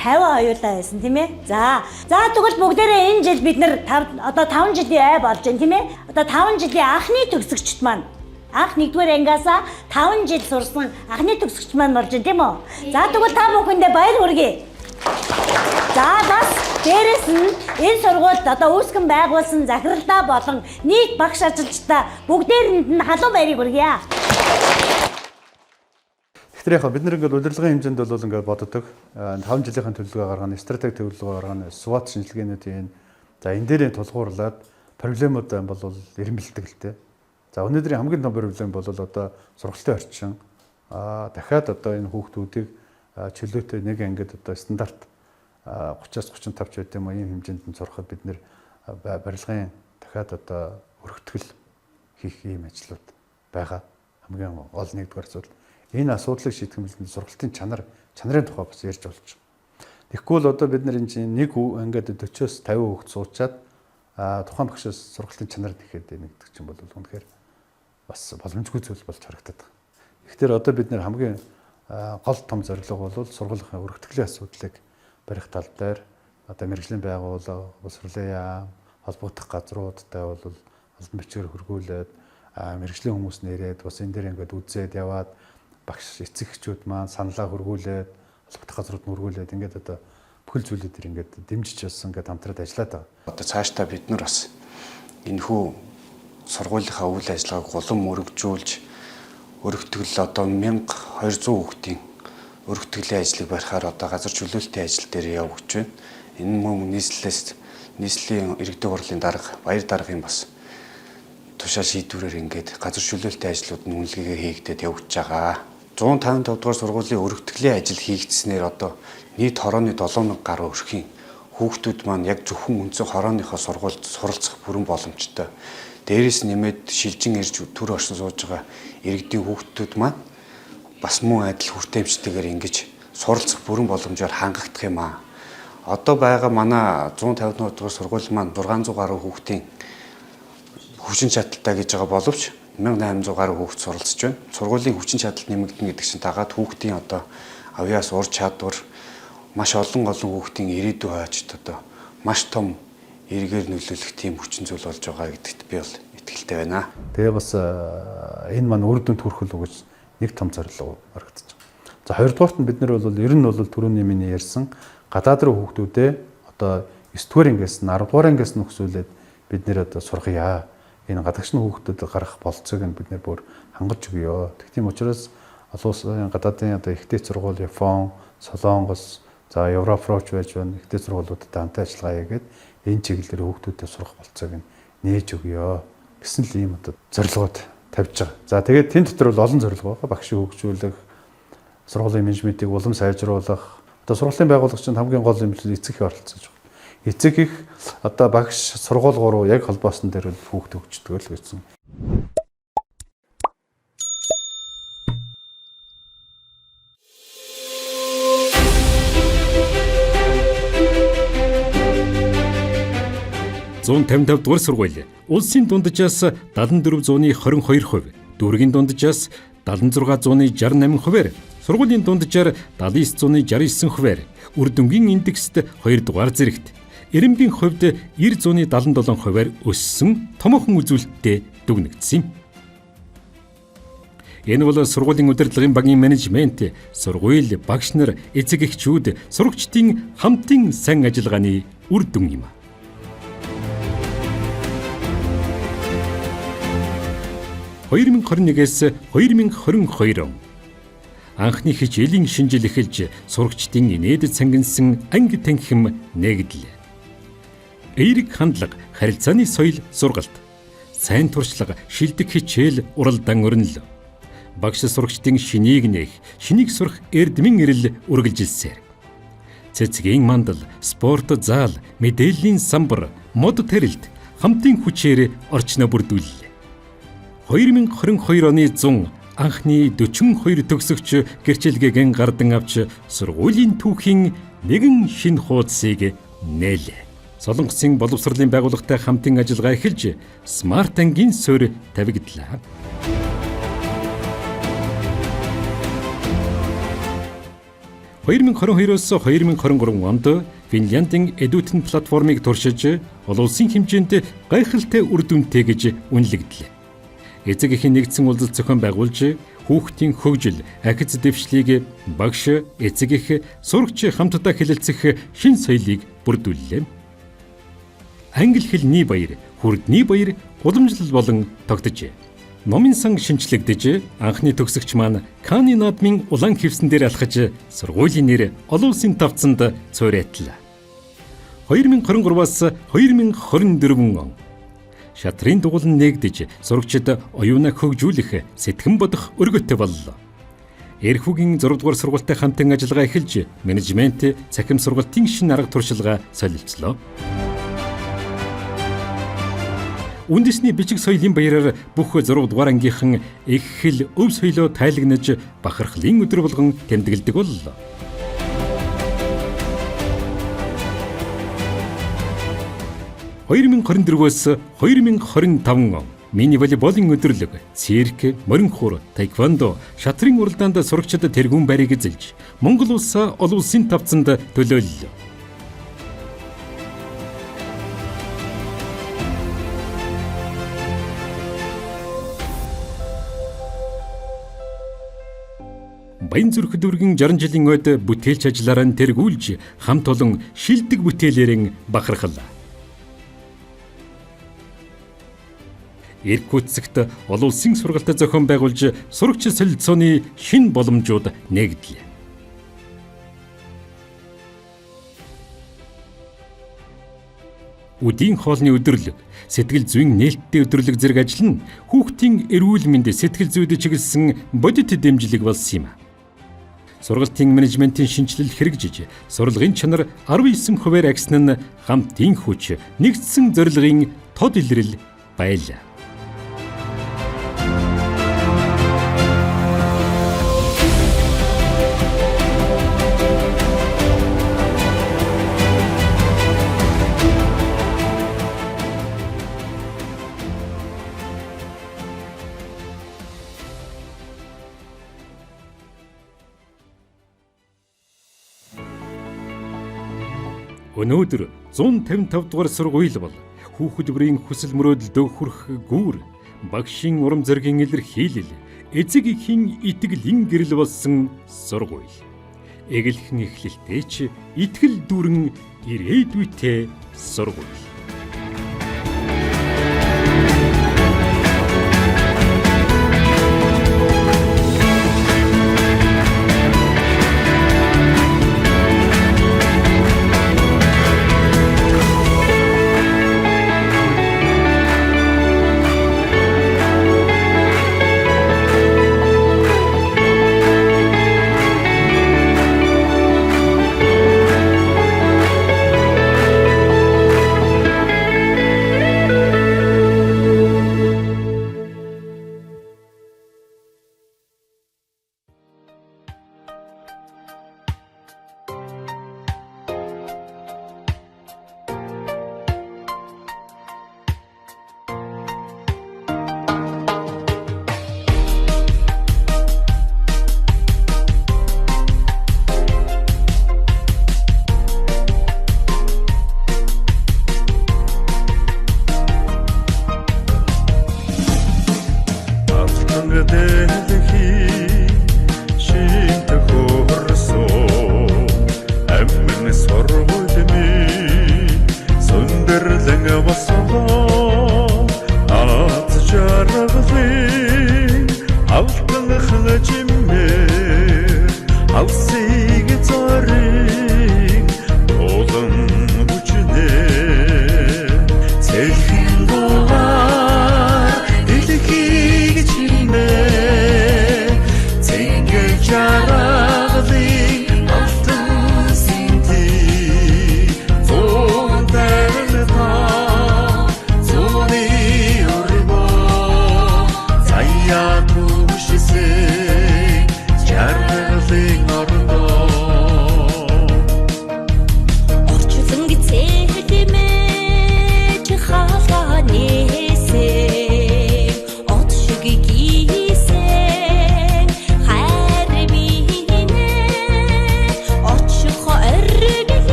52 хоёулаа байсан тийм ээ? За. За тэгвэл бүгдээрээ энэ жил бид нар одоо 5 жилийн ай болж байна тийм ээ? Одоо 5 жилийн анхны төгсөгчд маань анх 1-р ангиасаа 5 жил сурсан анхны төгсөгч маань болж байна тийм үү? За тэгвэл та бүхэндээ баяр хүргэе. За бас дээрэс нь энэ сургуульд одоо үүсгэн байгуулсан захиралдаа болон нийт багш ажилчдаа бүгдээрэнд нь халуун баярыг хүргье. Тэгэхээр яг бид нар ингээд удирдлагын хэмжээнд бол ингээд боддог. 5 жилийн төлөвлөгөө гаргана, стратеги төлөвлөгөө гаргана, SWOT шинжилгээнүүдийн за энэ дээрээ тулгуурлаад проблемууд бол эрмэлдэг л дээ. За өнөөдрийн хамгийн том проблем бол одоо сургалтын орчин дахиад одоо энэ хүүхдүүдийг чөлөөтэй нэг ангид одоо стандарт 30-аас 35 ч байт юм уу ийм хэмжээнд нь сурахад бид нэр барилгын дахиад одоо өргөтгөл хийх ийм ажлууд байгаа. Хамгийн гол нэгдүгээр асуудал. Энэ асуудлыг шийдэх юм бол сургалтын чанарын тухай бас ярьж болж байна. Тэгэхгүй бол одоо бид нар энэ чинь нэг ангид 40-оос 50 хүүхд суучаад тухайн багшаас сургалтын чанар нэхэд нэгдэг чинь бол үнэхээр бас боломжгүй зүйл болж харагдаад байна. Тэгэхээр одоо бид нэр хамгийн гол том зорилго бол сургуулийн өргөтгөлийн асуудлыг барих тал дээр одоо мэргэжлийн байгууллага, боловсролын яам, холбогдох газруудтай бол албан бичгээр хөргүүлээд мэргэжлийн хүмүүс нэрээд бас энэ дээр ингээд үзээд яваад багш эцэг эхчүүд маань саналаа хөргүүлээд холбогдох газрууд нь хөргүүлээд ингээд одоо бүхэл зүйлүүд дэр ингээд дэмжиж бас ингээд хамтраад ажиллаад байгаа. Одоо цаашдаа бид нар бас энэхүү сургуулийнхаа үйл ажиллагааг улам өргөжүүлж өргөтгөл одоо 1200 хүүхдийн өргөтгөлийн ажлыг барихаар одоо газар чөлөөлтийн ажил дээр явагдаж байна. Энэ мөн нийслэлийн иргэдийн хурлын дарга Баяр даргын бас тушаал шийдвэрээр ингээд газар чөлөөлтийн ажлууд нь үнэлгээгээ хийгдээд явагдаж байгаа. 155 дугаар сургуулийн өргөтгөлийн ажил хийгдснээр одоо нийт хорооны 7000 гаруй өрхийн Хүүхдүүд маань яг зөвхөн үндсэн хорооныхоо сургуульд суралцах бүрэн боломжтой. Дээрээс нэмээд шилжин ирж төр оршин сууж байгаа иргэдийн хүүхдүүд маань бас мөн адил хүртээмжтэйгээр ингэж суралцах бүрэн боломжоор хангагдах юм аа. Одоо байгаа манай 150 дугаар сургууль маань 600 гаруй хүүхдийн хүчин чадалтай гэж байгаа боловч 1800 гаруй хүүхд суралцж байна. Сургуулийн хүчин чадал нэмэгдэнэ гэдэг чинь дагаад хүүхдийн одоо авьяас, ур чадвар маш олон олон хүүхдийн ирээдүй хойчд одоо маш том эргээр нөлөөлөх тийм хүчин зүйл болж байгаа гэдэгт би бол итгэлтэй байна. Тэгээ бас энэ маань үр дүнд хүрэх л гэж нэг том зорилго харагдаж байна. За, хоёрдугаарт нь бид нар бол ер нь бол түрүүний миний ярьсан гадаад руу хүүхдүүдээ одоо 9 дугаар ангиас нь 10 дугаар ангиас нь өсвөлээд бид нэр одоо сургая. Энэ гадагшны хүүхдүүд гарах болцоог нь бид нэр бүр хангаж өгье. Тийм учраас олон улсын гадаадын одоо их дээд сургууль Япон, Солонгос, за Европ руу ч байж байна. Их дээд сургуулиудад хамтан ажиллагаа хийгээд энэ чиглэлээр хүүхдүүдэд сурах болцоог нь нээж өгье гэсэн л ийм одоо зорилгод тавьж байгаа. За, тэгээд тэн дотор бол олон зорилго байгаа. Багшийг хөгжүүлэх, сургуулийн менежментийг улам сайжруулах. Одоо сургуулийн байгуулагч нь хамгийн гол юм эцэг эхийн оролцож байгаа. Эцэг их, одоо багш, сургууль гурав яг холбоосон дээр бол хүүхд хөгждөг л гэсэн. 155 дугаар сургууль улсын дунджаас 74.22%, дүүргийн дунджаас 76.68 хувиар, сургуулийн дунджаар 79.69 хувиар, үр дүнгийн индекст 2 дугаар зэрэгт, Эрэмбийн хувьд 90.77 хувиар өссөн томоохон үзүүлэлттэй дүгнэгдсэн юм. Энэ бол сургуулийн удирдлагын багийн менежмент, сургууль, багш нар, эцэг эхчүүд, сурагчдын хамтын сайн ажиллагааны үр дүн юм. 2021-ээс 2022 он анхны хичээлийн шинжил эхэлж, сурагчдын инээд цангинсан анги танхим нэгдлээ. Эерэг хандлага, харилцааны соёл сургалт, сайн туршлага, шилдэг хичээл уралдаан өрнөлөө. Багш сурагчдын шинийг нээх, шинийг сурах эрдмийн эрэл үргэлжилсээр. Цэцгийн мандал, спорт зал, мэдээллийн самбар, мод тэрэлт хамтын хүчээр орчноо бүрдүүллээ. 2022 оны 100 анхны 42 төгсөгч гэрчлэгээгэн гардан авч сургуулийн түүхийн нэгэн шинэ хуудсыг нээлээ. Солонгосын боловсролын байгууллагатай хамтын ажиллагаа эхэлж, смарт ангийн суурь тавигдлаа. 2022-оос 2023 онд Финляндийн Eduten платформыг туршиж, олон улсын хэмжээнд гайхалтай үр дүнтэй гэж үнэлэгдлээ. Эцэг эхийн нэгдсэн уулзалт зохион байгуулж, хүүхдийн хөгжил, ахиц дэвшлийг багш, эцэг эх, сурагч хамтдаа хэлэлцэх шинэ соёлыг бүрдүүллээ. Англи хэлний баяр, хүрдний баяр уламжлал болон тогтжээ. Номын сан шинчлэгдэж, анхны төгсөгч маань Каны наадмын улаан хевсэн дээр алхаж, сургуулийн нэр олон улсын тавцанд цуурайтлаа. 2023-аас 2024 он шатрын дугуйлан нэгдэж, сурагчид оюунаа хөгжүүлэх, сэтгэн бодох өргөттэй боллоо. Эрхүүгийн 6 дугаар сургуультай хамтын ажиллагаа эхэлж, менежмент, цахим сургалтын шинэ арга туршилгаа солилцлоо. Үндэсний бичиг соёлын баяраар бүх 6 дугаар ангийнхан эх хэл, өв соёлоо тайлагнаж, бахархлын өдөр болгон тэмдэглэдэг боллоо. 2024-өөс 2025 он мини волейболын өдөрлөг, цирк, морин хуур, таеквондо, шатрын уралдаанд сурагчид тэргүүн байрыг эзэлж, Монгол улсаа олон улсын тавцанд төлөөллөө. Баян зүрх дүүргэн 60 жилийн ойд бүтээлч ажиллаараа тэргүүлж, хамт олон шилдэг бүтээлээрэн бахархлаа. Иркутскт олон улсын сургалт зохион байгуулж, сурагч солилцооны шинэ боломжууд нэгдлээ. Үдийн хоолны өдөрлөг, сэтгэл зүйн нээлттэй өдөрлөг зэрэг ажил нь хүүхдийн эрүүл мэнд, сэтгэл зүйд чиглэсэн бодит дэмжлэг болсон юм. Сургалтын менежментийн шинэчлэл хэрэгжиж, сурлагын чанар 19 хувиар агсан нь хамтын хүч, нэгдсэн зорилгын тод илрэл байлаа. Өнөөдөр 155 дугаар сургууль бол хүүхэд бүрийн хүсэл мөрөөдөлд хүрэх гүүр, багшийн урам зоригийн илэрхийлэл, эцэг эхийн итгэлийн гэрэл болсон сургууль. Эгэлхэн эхлэлтэй ч итгэл дүүрэн ирээдүйтэй сургууль.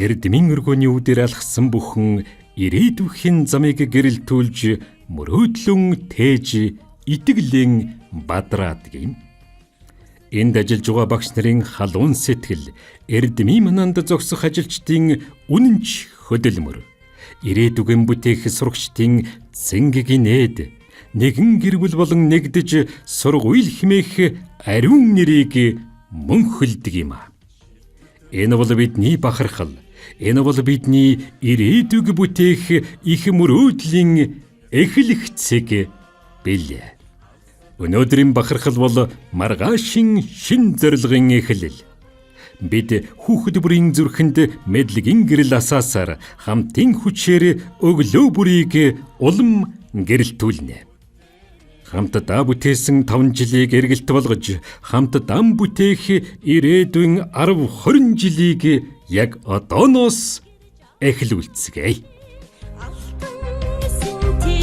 Эрдмийн өргөөний үдээр алхсан бүхэн ирээдүйн замыг гэрэлтүүлж мөрөөдлөн тээж итгэлэн бадраадаг юм. Энд ажиллаж байгаа багш нарын халуун сэтгэл, эрдмийн мананд зогсох ажилчдын үнэнч хөдөлмөр, ирээдүгэн бүтээх сурагчдын цэнгэгийн нээд, нэгэн гэр бүл болон нэгдэж сургууль хэмээх ариун нэрийг мөнхөлдөг юм а. Энэ бол бидний бахархал. Энэ бол бидний ирээдүг бүтээх их мөрөөдлийн эхлэх цэг билээ. Өнөөдрийн бахархал бол маргаашийн шин зорилгын эхлэл. Бид хүүхэд бүрийн зүрхэнд мэдлэгийн гэрэл асаасаар хамтын хүчээр өглөө бүрийг улам гэрэлтүүлнэ. Хамтдаа бүтээсэн 5 жилийг эргэлт болгож, хамтдаа бүтээх ирээдүйн 10 20 жилийг яг одооноос эхлүүлцгээе. Алтан сэнти.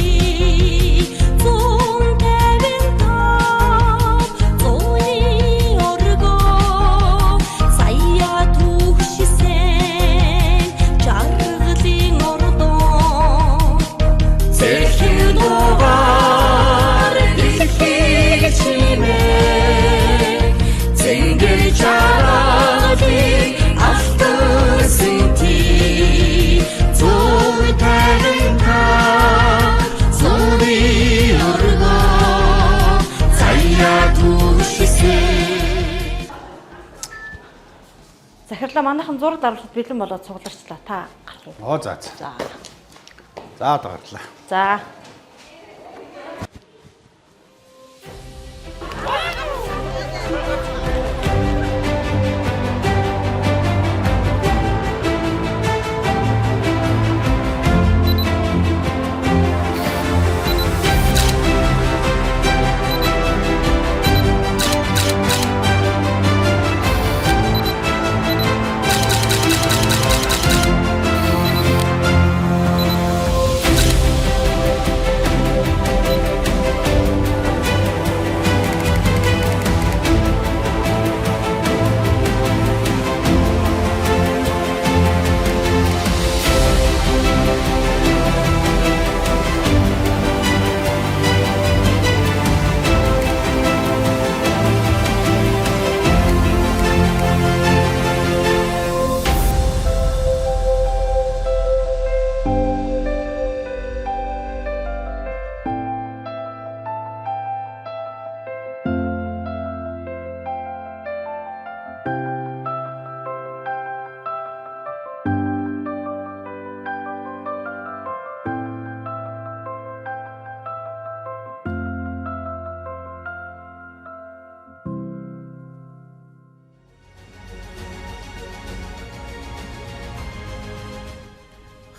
Захирлаа манайхан зураг даруулахад бэлэн болоод цугларчлаа. Та гарах уу? Оо за за. За. За одоо гарлаа. За.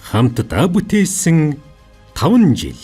Хамтдаа бүтээсэн 5 жил.